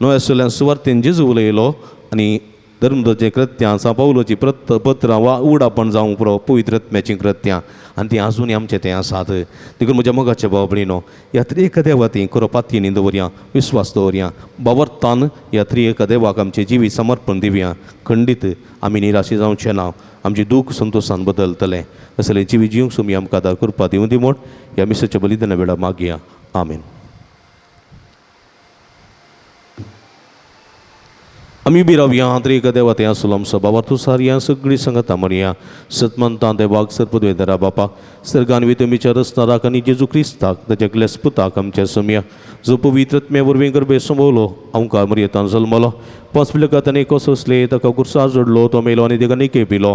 नव्या सोल्ल्यान सुवार्थेन जेजू उलयलो आनी धर्मदोचें कृत्यां, सां पावलोचीं पत्रां वा उडापण जावंक पुरो पवित्र आत्म्याचीं कृत्यां आनी तीं आजुनूय आमचें तें आसात. देखून म्हज्या मोगाच्या भाव भयणीनो, ह्या त्रिएका देवा ती खरो पातयेनी दवरया, विस्वास दवरया, बावर्तान ह्या त्रिएका देवाक आमचें जिवीत समर्पण दिवया. खंडीत आमी निराशी जावचें ना, आमचें दूख संतोशान बदलतलें. असलें जिवीत जिवंक सुमी आमकां आदार करपा दिवं दी म्हूण ह्या मिसाच्या बलिदाना वेळार मागया. आमेन. आमी बी रावया त्रिएक देवा तें आसलो आमचो बाबा तूं सारया सगळीं संगता मरया सतमंतां देवाक सर्पद्वेदरा बापा सर्गान वितमीच्या रचनाराक आनी जेजू क्रिस्ताक ताच्या ग्लेसपुताक आमच्या सोमया जो पवित्र आत्म्या वरवीं गर्भे संभवलो, आमकां मरयेतान जल्मलो, पांच पिलकात आनी कसोसले ताका कुर्सार जोडलो, तो मेलो आनी देगा निके पिलो,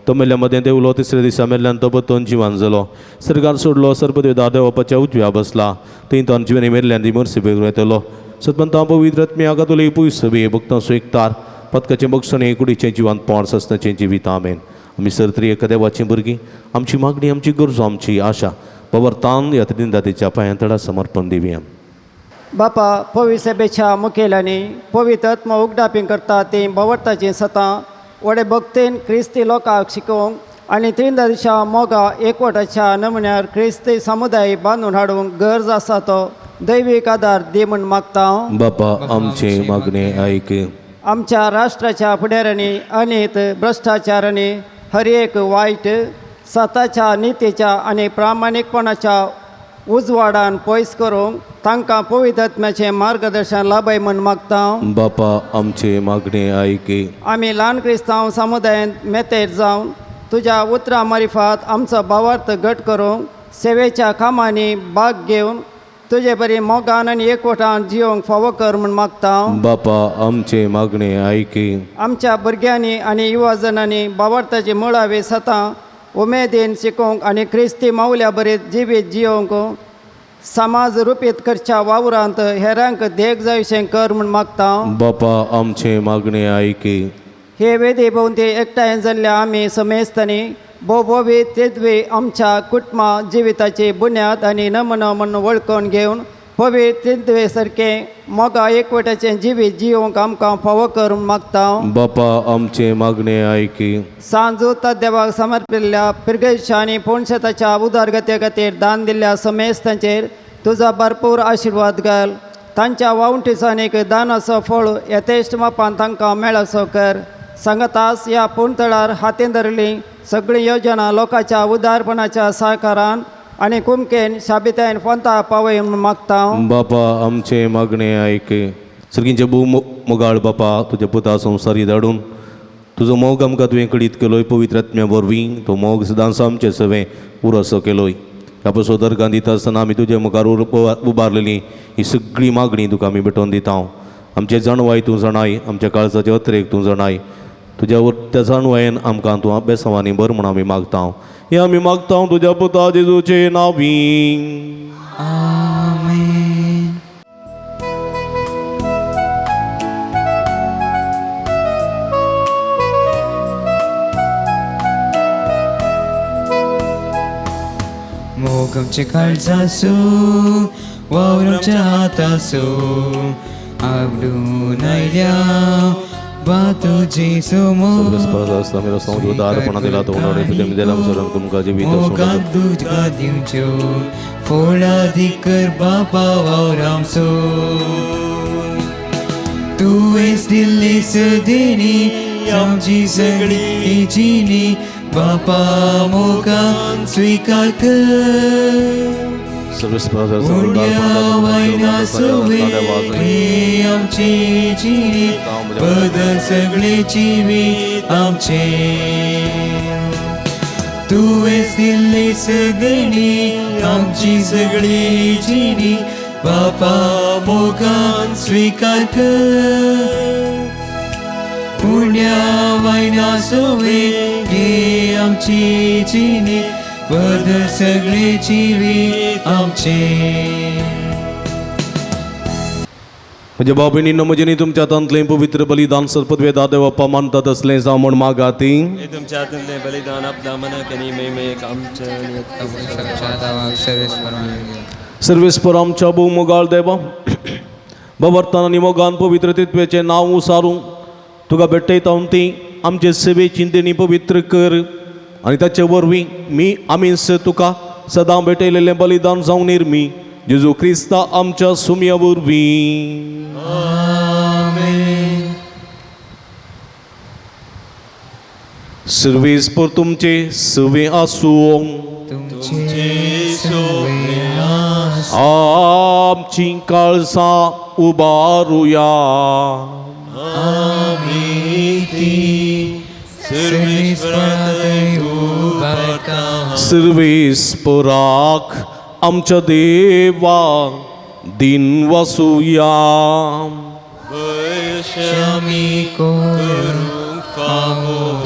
तो मेल्ल्या मदें देवलो, तिसऱ्या दिसा मेल्ल्यान तो बतोन जिवान जालो, सर्गार सोडलो, सर्पद्वेदा देवापाच्या उजव्या बसला, थंय तो जिवेनी मेल्ल्यान ती मर्सी बेगून येतलो. सतमंता पवित्र आत्म्या कातुले पयस सभे भक्तां सुयकतार पदकाचें बक्षणें कुडीचें जिवान पोण ससनाचें जिवीत. आमेन. आमी सर एका देवाचीं भुरगीं, आमची मागणी, आमची गरजो, आमची आशा पवर्तान ह्या त्रिनिदादेच्या पांयां तडा समर्पण दिवया. बापा पवित्र सभेच्या मुखेल्यांनी पवित्र आत्मो उगडापी करता तीं भवर्थाचीं सतां व्हडे भक्तीन क्रिस्ती लोकांक शिकोवंक आनी त्रिनिदादीच्या मोगा एकवटाच्या नमुन्यार क्रिस्ती समुदाय बांदून हाडूंक गरज आसा तो दैवीक आदार दी म्हूण मागता हांव. बापा आमचे मागणे आयक. आमच्या राष्ट्राच्या फुडाऱ्यांनी अनीत भ्रश्टाचारांनी हर एक वायट सताच्या नितीच्या आनी प्रामाणीकपणाच्या उजवाडान पयस करूंक तांकां पवित्र आत्म्याचें मार्गदर्शन लाभय म्हूण मागता हांव. बापा आमचे मागणे आयक. आमी ल्हान क्रिस्तांव समुदायांत मेतेर जावन तुज्या उतरां मारिफात आमचो भावार्थ घट करूंक सेवेच्या कामांनी भाग घेवन तुजे बरी मोगान आनी एकवटान जियोंक फावो कर म्हूण मागता हांव. बापा आमचे मागणे आयक. आमच्या भुरग्यांनी आनी युवा जणांनी भावार्थाची मुळावी सतां उमेदीन शिकोवंक आनी क्रिस्ती मावल्या बरी जिवीत जियोंक समाज रुपीत करच्या वावरांत हेरांक देख जायशें कर म्हूण मागता हांव. बापा आमचे मागणे आयक. हे वेदी भोंवती एकठांय जाल्ल्या आमी समेस्तांनी बोबोवी तेदवी आमच्या कुटुंबा जिविताची बुन्याद आनी नमुनो म्हूण वळखून घेवन पवित्र त्रिद्वे सारकें मोगा एकवटाचें जिवीत जियोंक आमकां फावो कर म्हूण मागता हांव. बापा आमचे मागणे आयक. सांजू देवाक समर्पिल्ल्या पिरगेश आनी पोणशेताच्या उदरगते खातीर दान दिल्ल्या समेस्तांचेर तुजो भरपूर आशिर्वाद घाल. तांच्या वावंटीचो आनीक दानाचो फळ यथेश्ट मापान तांकां मेळसो कर. सांगतास ह्या पूणतळार हातीन धरली सगळीं योजना लोकांच्या उदारपणाच्या सहकारान आनी कुमकेन शाबितायन फोंता पावय म्हूण मागता हांव. बापा आमचे मागणे आयक. सर्गींचे भोव मोगाळ बापा, तुज्या पुता संवसारी धाडून तुजो मोग आमकां तुवें कळीत केलोय पवित्र आत्म्या वरवीं. तो मोग सदांच आमचे सवें उरसो केलोय. ह्या पसो दर्गान दिता आसतना आमी तुजे मुखार उबारलेली ही सगळी मागणी तुका आमी भेटोवन दिता. आमचे जाणवाय तूं जाणाय, आमच्या काळजाचे अत्रेक तूं जाणाय. तुज्या त्या जाणवायेन आमकां तूं अभ्यासांनी भर म्हूण आमी मागता. हे आमी मागता तुज्या पुता जेजूचे नांवी. आमेन. मोग आमच्या काळजासो वावर आमच्या हातासो आवडून आयल्या बा तुजे समोर मोगान तुका दिवच्यो फोळादी कर बापा वावर आमचो. तुवेंच दिल्ली सदिनी आमची सगळी जिणी बापा मोगान स्विकार कर. आमची जिणी बदल सगळे जिवीत आमचे. तुवेंच दिल्ली सगळी आमची सगळी जिणी बापा मोगान स्विकार कर. पुण्या वायना सोवे हे आमची जिणी बदल सगळे जिवीत आमचे. म्हज्या भाव भयणींनो, म्हजें तुमच्या हातांतलें पवित्र बलिदान सरपदवेदा देवप्पा मानतात असलें जावं म्हूण मागाती. तुमच्या हातांतलें बलिदान आपल्या मनाक आनी महिमेक आमच्या सर्वेस्पर आमच्या भोव मोगाळ देवा, बाबर्तान आनी मोगान पवित्र तित्वेचें नांव उसारूं तुका भेटयता ती आमचे सेवेची देणी पवित्र कर आनी ताचे वरवीं मी आमीच तुका सदां भेटयलेलें बलिदान जावं निर्मी जेजू क्रिस्ता आमच्या सुमया वरवीं. सर्वेस्पर तुमचे सवे आसूं. आमची काळसां उबारुया. सर्वेस्पराक आमच्या देवा दिन वसुया.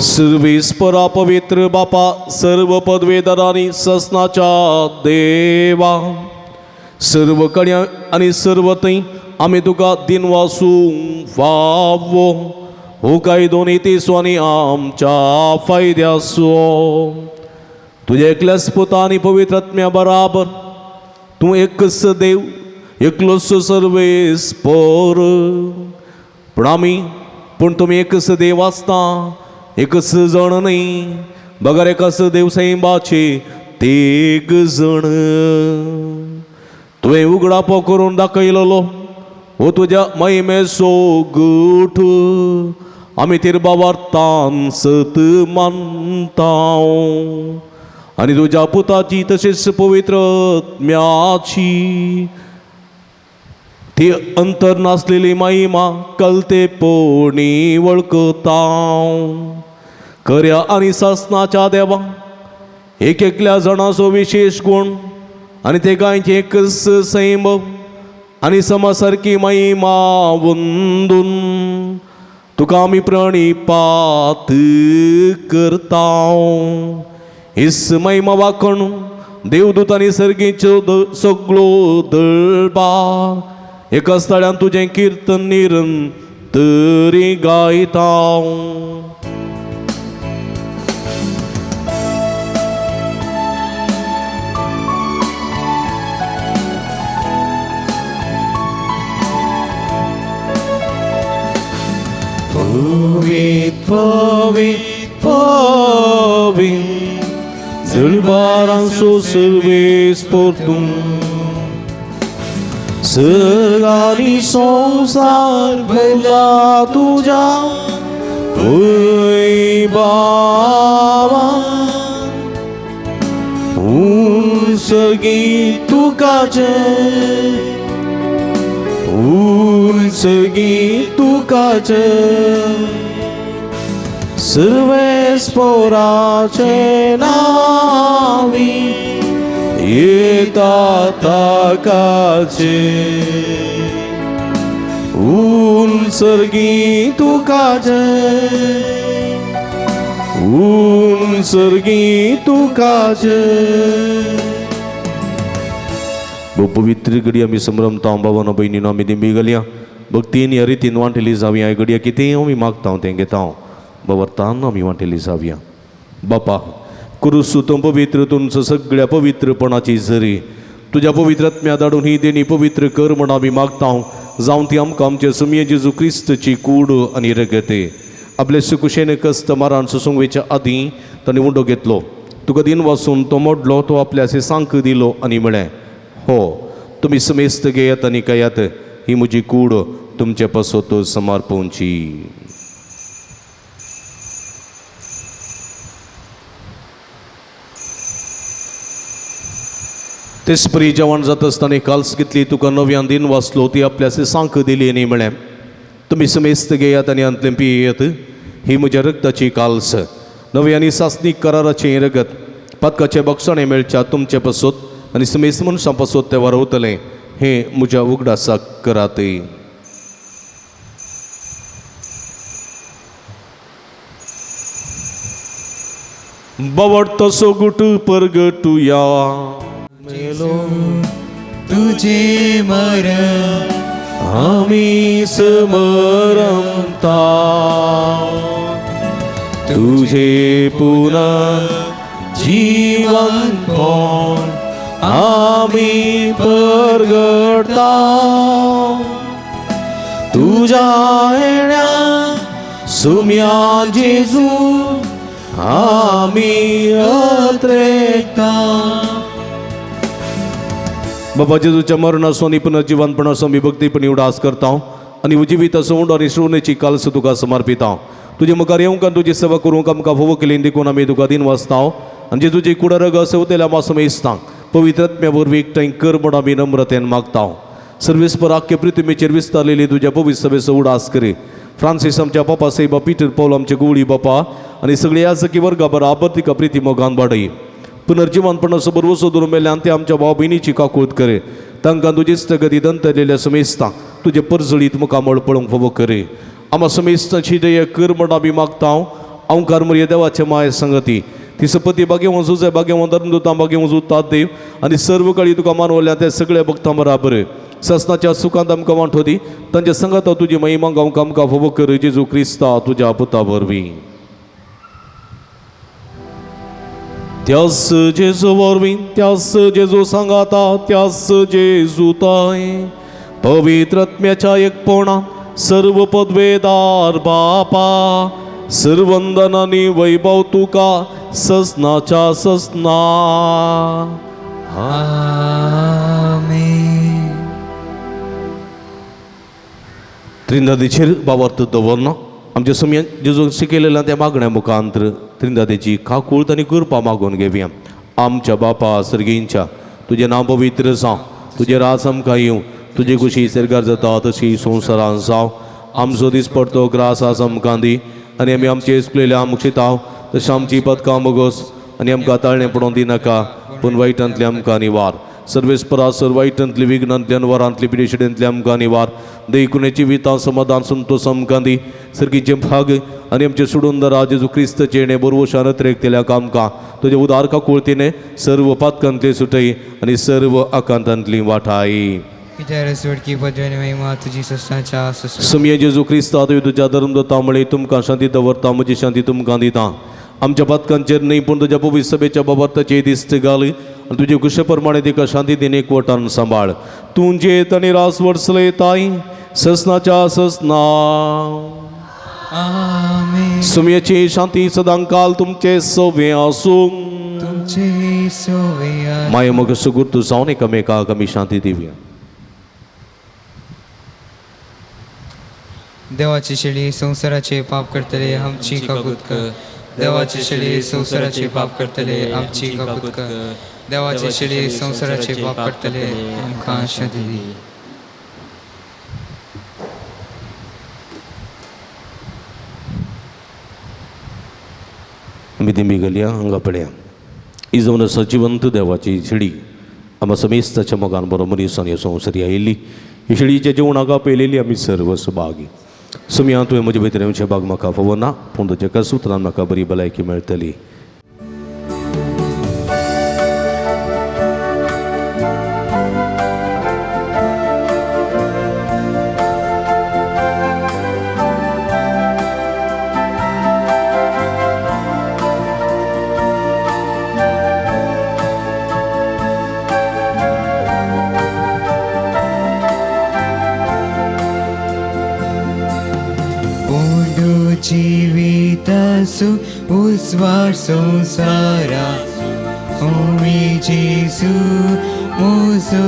सर्वेस्परा पवित्र बापा सर्व पदवेदारांनी ससनाच्या देवा, सर्व कड्या आनी सर्व थंय आमी तुका दिन वासूंक फावो हो कायदो नीतीचो आनी आमच्या फायद्याचो. तुज्या एकल्याच पुता आनी पवित्र आत्म्या बराबर तूं एकच देव एकलोच सर्वेस्पर. पूण आमी पूण तुमी एकच देव आसता, एकच जण न्हय, बगर एकच देव सैंबाचे तेग जण. तुवें उगडापो करून दाखयलेलो हो तुज्या महिमेचो गूठ आमी तिरबावार्तान सत मानता आनी तुज्या पुताची तशेंच पवित्र आत्म्याची ती अंतर नासलेली महिमा कलते पोणी वळखता. खऱ्या आनी सासनाच्या देवा, एक एकल्या जाणाचो विशेश गुण आनी ते गायचे एकच सैम आनी समासारकी महिमा वंदून तुका आमी प्रणिपात करता. हीच महिमा वाखण देवदूत आनी सर्गीच्यो सगळो दळबार एका स्थळान तुजें किर्तन निरंतरी गायता. पवीत पवीत पवीत दळबारांचो सर्वेस्पर तूं, सर्गानी संवसार भरला तुज्या वैभावा. उंचगी तुका जय, उंचगी तुका जय, सर्वेस्पराचे नावी येता ताकाचे. उंचगी तुका जय, उंचगी तुका जय. पवित्र घडी आमी संभ्रमता बाबानो भयणीनो आमी दिंबी घालया भक्तीन ह्या रितीन वांटेली जावया. घडया कितें आमी मागता तें घेता बाबरतान आमी वांटेली जावया. बापा कुरुसू तूं पवित्र तुमचो सगळ्या पवित्रपणाची जरी तुज्या पवित्र आत्म्या धाडून ही देणी पवित्र कर म्हण आमी मागता. जावं ती आमकां आमचे सुमये जेजू क्रिस्तची कूड आनी रगते. आपले सुकुशेन कस्त मारान सुसुंगवेच्या आदीं ताणें उंडो घेतलो, तुका दिन वासून तो मोडलो, तो आपल्या सांक दिलो आनी म्हळें, हो तुमी समेस्त घेयात आनी खायात, ही म्हजी कूड तुमचे पासत समर्पणची. तेचपरी जेवण जाता आसतना काल्स घेतली, तुका नव्यान दिन वाचलो, ती आपल्या सांक दिली आनी म्हळें, तुमी समेस्त घेयात आनी हांतलें पियेत, ही म्हज्या रगताची काल्स, नवी आनी सासणीक कराराचें रगत, पातकाचें बक्षाणें मेळच्या तुमचे पासत आनी समेस्त मनशां पासत तें वारवतलें, हें म्हज्या उगडासाक करात. बावडतो सोगुट परगटुया तुझे मरण आमी समरमता तुझे पुनः जीवनपण आमी परगडता तुझ्या येण्या सुम्या जेजू आमी अत्रेकता. बाबा जेजूच्या मरणाचो आनी पुनर्जिवनपणाचो आमी भक्तीपणी उडास करता आनी उजिवीताचो उंडो आनी श्रोणेची कालस तुका समर्पिता. तुजे मुखार येवंक आनी तुजी सेवा करूंक आमकां फावो केली देखून आमी तुका दिन वाचता आनी जेजूची कुडरग सेवतेल्या मासम इस्तांक पवित्र आत्म्या वरवीं एकठांय कर म्हूण आमी नम्रतेन मागता. सर्वेस्पर आख्खे पृथ्वीचेर विस्तारलेली तुज्या पवित्र सभेचो उडास करी. फ्रांसीस आमच्या बापा साहेबा, पीटर पॉल आमचे गुवळी बापा आनी सगळे याजकी वर्गा बराबर तिका प्रिती मोगान वाडय. पुनर्जिवनपणाचो बरवसो धरून मेल्ल्यान ते आमच्या भाव भयणीची काकूत करे. तांकां तुजी इश्टगती दंतलेल्या समेस्तांक तुजे परजळीत मुखामळ पळोवंक फावो करे. आमा समेस्तांची दया कर म्हण आमी मागता. अंकार मरिया देवाचे माय संगती ती सपती बागेवन जुजे बागेवन धर्मदुतां बागेवन जुतात देव आनी सर्व काळी तुका मानवल्या त्या सगळ्या भक्तां बराबर ससनाच्या सुखांत आमकां वांटो दी. तांच्या संगाता तुजी महिमा गावंक आमकां फावो कर जेजू क्रिस्ता तुज्या पुता वरवीं. त्यास जेजू वरवीं, त्यास जेजू सांगाता, त्यास जेजू ताय पवित्र आत्म्याच्या एकपणा सर्व पदवेदार बापा सर्वंदन आनी वैभव तुका ससनाच्या ससना. आमेन. त्रिंदादीचेर बाबार्थ दवरना आमच्या समयान जेजून शिकयलेल्या त्या मागण्या मुखांतर त्रिंदादेची काकूळत आनी कृपा मागून घेवया. आमच्या बापा सर्गींच्या तुजें नांव पवित्र जावं, तुजें राज आमकां येवं, तुजी खुशी सर्गार जाता तशी संवसारान जावं. आमचो दीस पडतो ग्रास आज आमकां दी आनी आमी आमचे चुकलेल्या आमकां तशें आमची पदकां बोगस आनी आमकां ताळणें पडोवन दिनाका पूण वायटांतलें आमकां निवार. सर्वेस्परा सर वायटांतली विघ्नांतली अनवरांतली पिडेशिडेंतली आमकां निवार. देखुनेची वितां समाधान संतोष आमकां दी. सर्गीचें भाग आनी आमचें सोडून दरा जेजू क्रिस्तचें येणें बरवशान अत्रेकतेल्या कामकां तुजें उदार काकुळतीने सर्व पातकांतली सुटय आनी सर्व आकांतांतली वाठाय. सुमये जेजू क्रिस्ता तुवें तुज्या धर्म दता म्हळें तुमकां शांती दवरता म्हजी शांती तुमकां दिता. आमच्या पातकांचेर न्हय पूण तुज्या पवित्र सभेच्या बाबा ताची दिश्ट घाल आनी तुजे कुशे प्रमाणे तिका शांती दिन एकवटान सांबाळ. तूं जेत आनी रास वर्सले ताई ससनाच्या ससना. सुमयेची शांती सदांकाल तुमचे सवे आसूं. माये मग सुगूर तूं जावन एकामेकाक आमी शांती दिवया. देवाची शेळी संवसाराचे पाप करतले आमची काकूत कर. देवाची शेळी संवसाराचे पाप करतले आमची काकूत कर. देवाची शेळी संवसाराचे पाप करतले आमकां शांती दी. आमी दिंबी घालया हांगा पळया ही जावन आसा जिवंत देवाची शेळी आमकां समेस्ताच्या मोगान बरो मनीस आनी संवसारी आयिल्ली ही शेळीच्या जेवणाक आपयलेली आमी सर्व सभागी. सुमया तुवें म्हजे भितर येवचें भाग म्हाका फावो ना पूण तुज्या कसुत्रान म्हाका बरी भलायकी मेळटली. जिवितासु उस्वार संसारा ओमी जेसू मोसो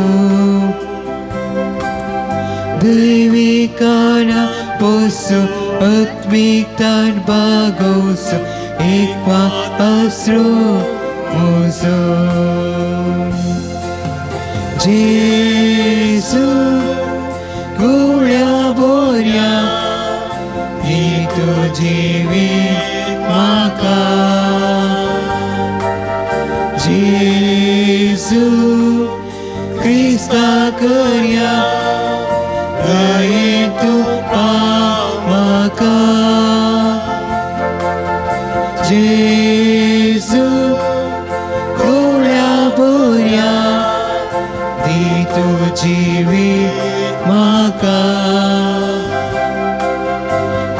दैविकाना पोसो आत्मिकतान बागोसो एकवा आसरो मोसो जेसू गोळ्या बोऱ्या तुझी म्हाका जेजू क्रिस्ता करया दये तूं पाव म्हाका जेजू गोळ्या बोऱ्या दी तुझी म्हाका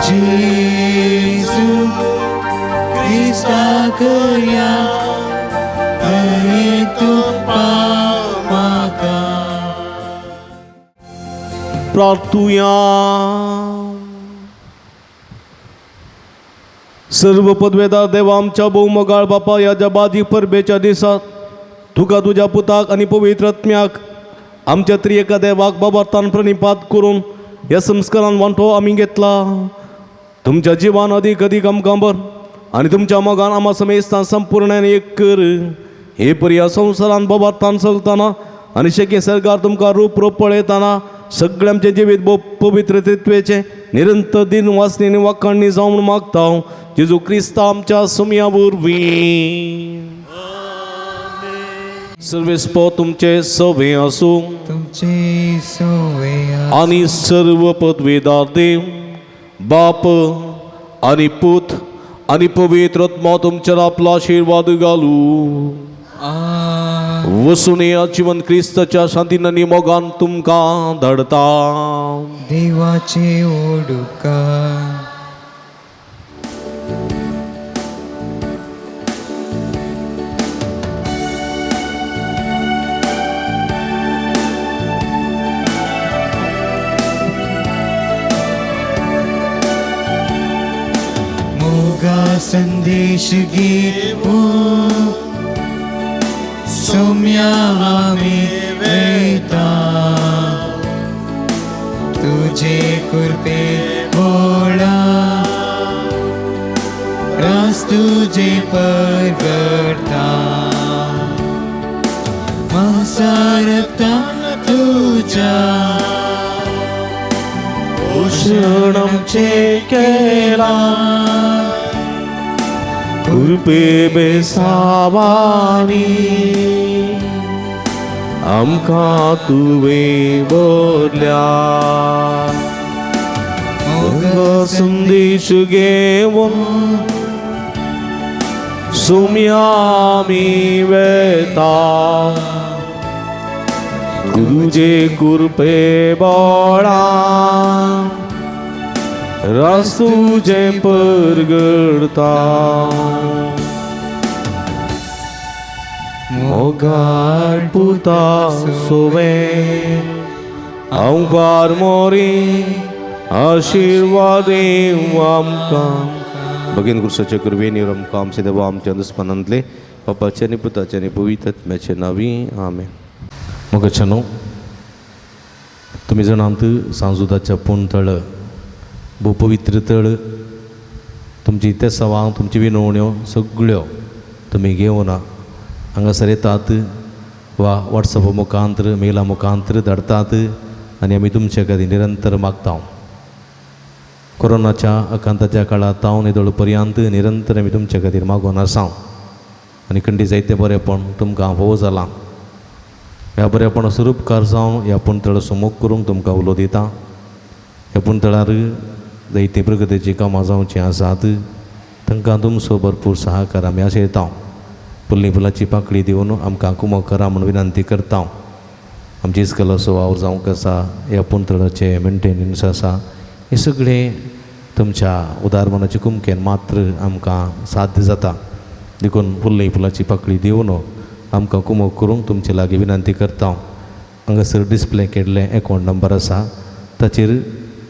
जेजू क्रिस्ताक या दयेन तूं पाव म्हाका. प्रार्थुया. सर्व पदवेदार देवा आमच्या भोवमोगाळ बापा, ह्या जबादी परबेच्या दिसात तुका तुज्या पुताक आनी पवित्र आत्म्याक आमच्या त्रिएका देवाक बाबार्थान प्रणिपात करून ह्या संस्कारान वांटो आमी घेतला. तुमच्या जिवान अदीक अदीक आमकां बर आनी तुमच्या मोगान आमा समेस्तान संपूर्ण एक कर. हे परी ह्या संवसारान बाबार्थान चलतना आनी शेकी सरकार तुमकां रूप रूप पळयतना सगळें आमचें जिवीत भोव पवित्र तत्वेचें निरंतर दिन वासनी आनी वाखाणणी जावं म्हूण मागता हांव जेजू क्रिस्ता आमच्या सुमया वरवीं. सर्वेस्पो तुमचे सवे आसूं तुमचे सोवे आनी सर्व पदवेदार देव बाप आनी पूत आनी पवित्र आत्मा तुमचेर आपलो आशिर्वाद घालूं. वसून या जिवन क्रिस्ताच्या शांतीन आनी मोगान तुमकां धाडता. देवाचे ओडुकार. मोगा संदेश घेऊन सौम्या आमी वयता तुजे कृपे भोळा रास तुजे परगडता मांसारता तुज्या पोशण आमचें केलां कृपे बेसावानी आमकां तुवें बरल्या. संदेश घेवन सुम्या आमी वेता तुजे कृपे बोळा रास तुजें परगडता. मोगाळ पुता सोवे हांव मोरी आशिर्वाद आमकां. भगीन कुर्साच्या कृपेन आमकां आमचे देवा आमच्या दुस्मानांतले बापाचे आनी पुताचे आनी पवित्र आत्म्याचे नांवी आमेन. मोगाच्यानो, तुमी जाणात सांजुदाच्या पूण तळ भोव पवित्र तळ. तुमची तेसावां तुमची विनवण्यो सगळ्यो तुमी घेवन हांगासर येतात वा वॉट्सॅपा मुखांतर मेला मुखांतर धाडटात आनी आमी तुमचे खातीर निरंतर मागता. कोरोनाच्या आकांताच्या काळांत हांव निदळ पर्यंत निरंतर आमी तुमचे खातीर मागून आसा आनी खंडी जायते बरेपण तुमकां भोव जालां. ह्या बरेपणाचो उपकार जावन ह्या पुणतळ सुमोग करूंक तुमकां उलो दिता. ह्या पुणतळार जायतीं प्रगतीचीं कामां जावचीं आसात तांकां तुमचो भरपूर सहकार आमी आशयता. फुल्ली फुलाची पाकळी दिवन आमकां कुमक करा म्हूण विनंती करता. आमची इस्कलाचो वावर जावंक आसा, ह्या पुणतळाचें मेंटेनन्स आसा, हें सगळें तुमच्या उदार मनाचे कुमकेन मात्र आमकां साध्य जाता. देखून फुल्ली फुलाची पाकळी दिवन आमकां कुमक करूंक तुमचे लागीं विनंती करता. हांगासर डिस्प्ले केल्लें एकावंट नंबर आसा ताचेर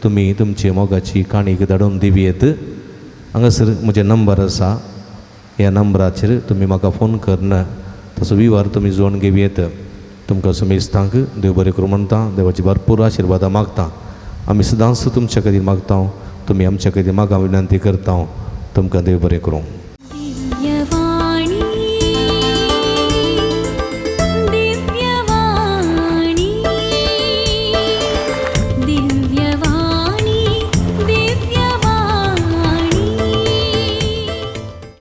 तुमी तुमची मोगाची काणीक धाडून दिवं येत. हांगासर म्हजें नंबर आसा, ह्या नंबराचेर तुमी म्हाका फोन करून ताचो विवर तुमी जोडून घेवं येत. तुमकां समेस्तांक देव बरें करूं म्हणटा, देवाची भरपूर आशिर्वादां मागता. आमी सदांच तुमच्या खातीर मागता, तुमी आमच्या खातीर मागा विनंती करता. तुमकां देव बरें करूं.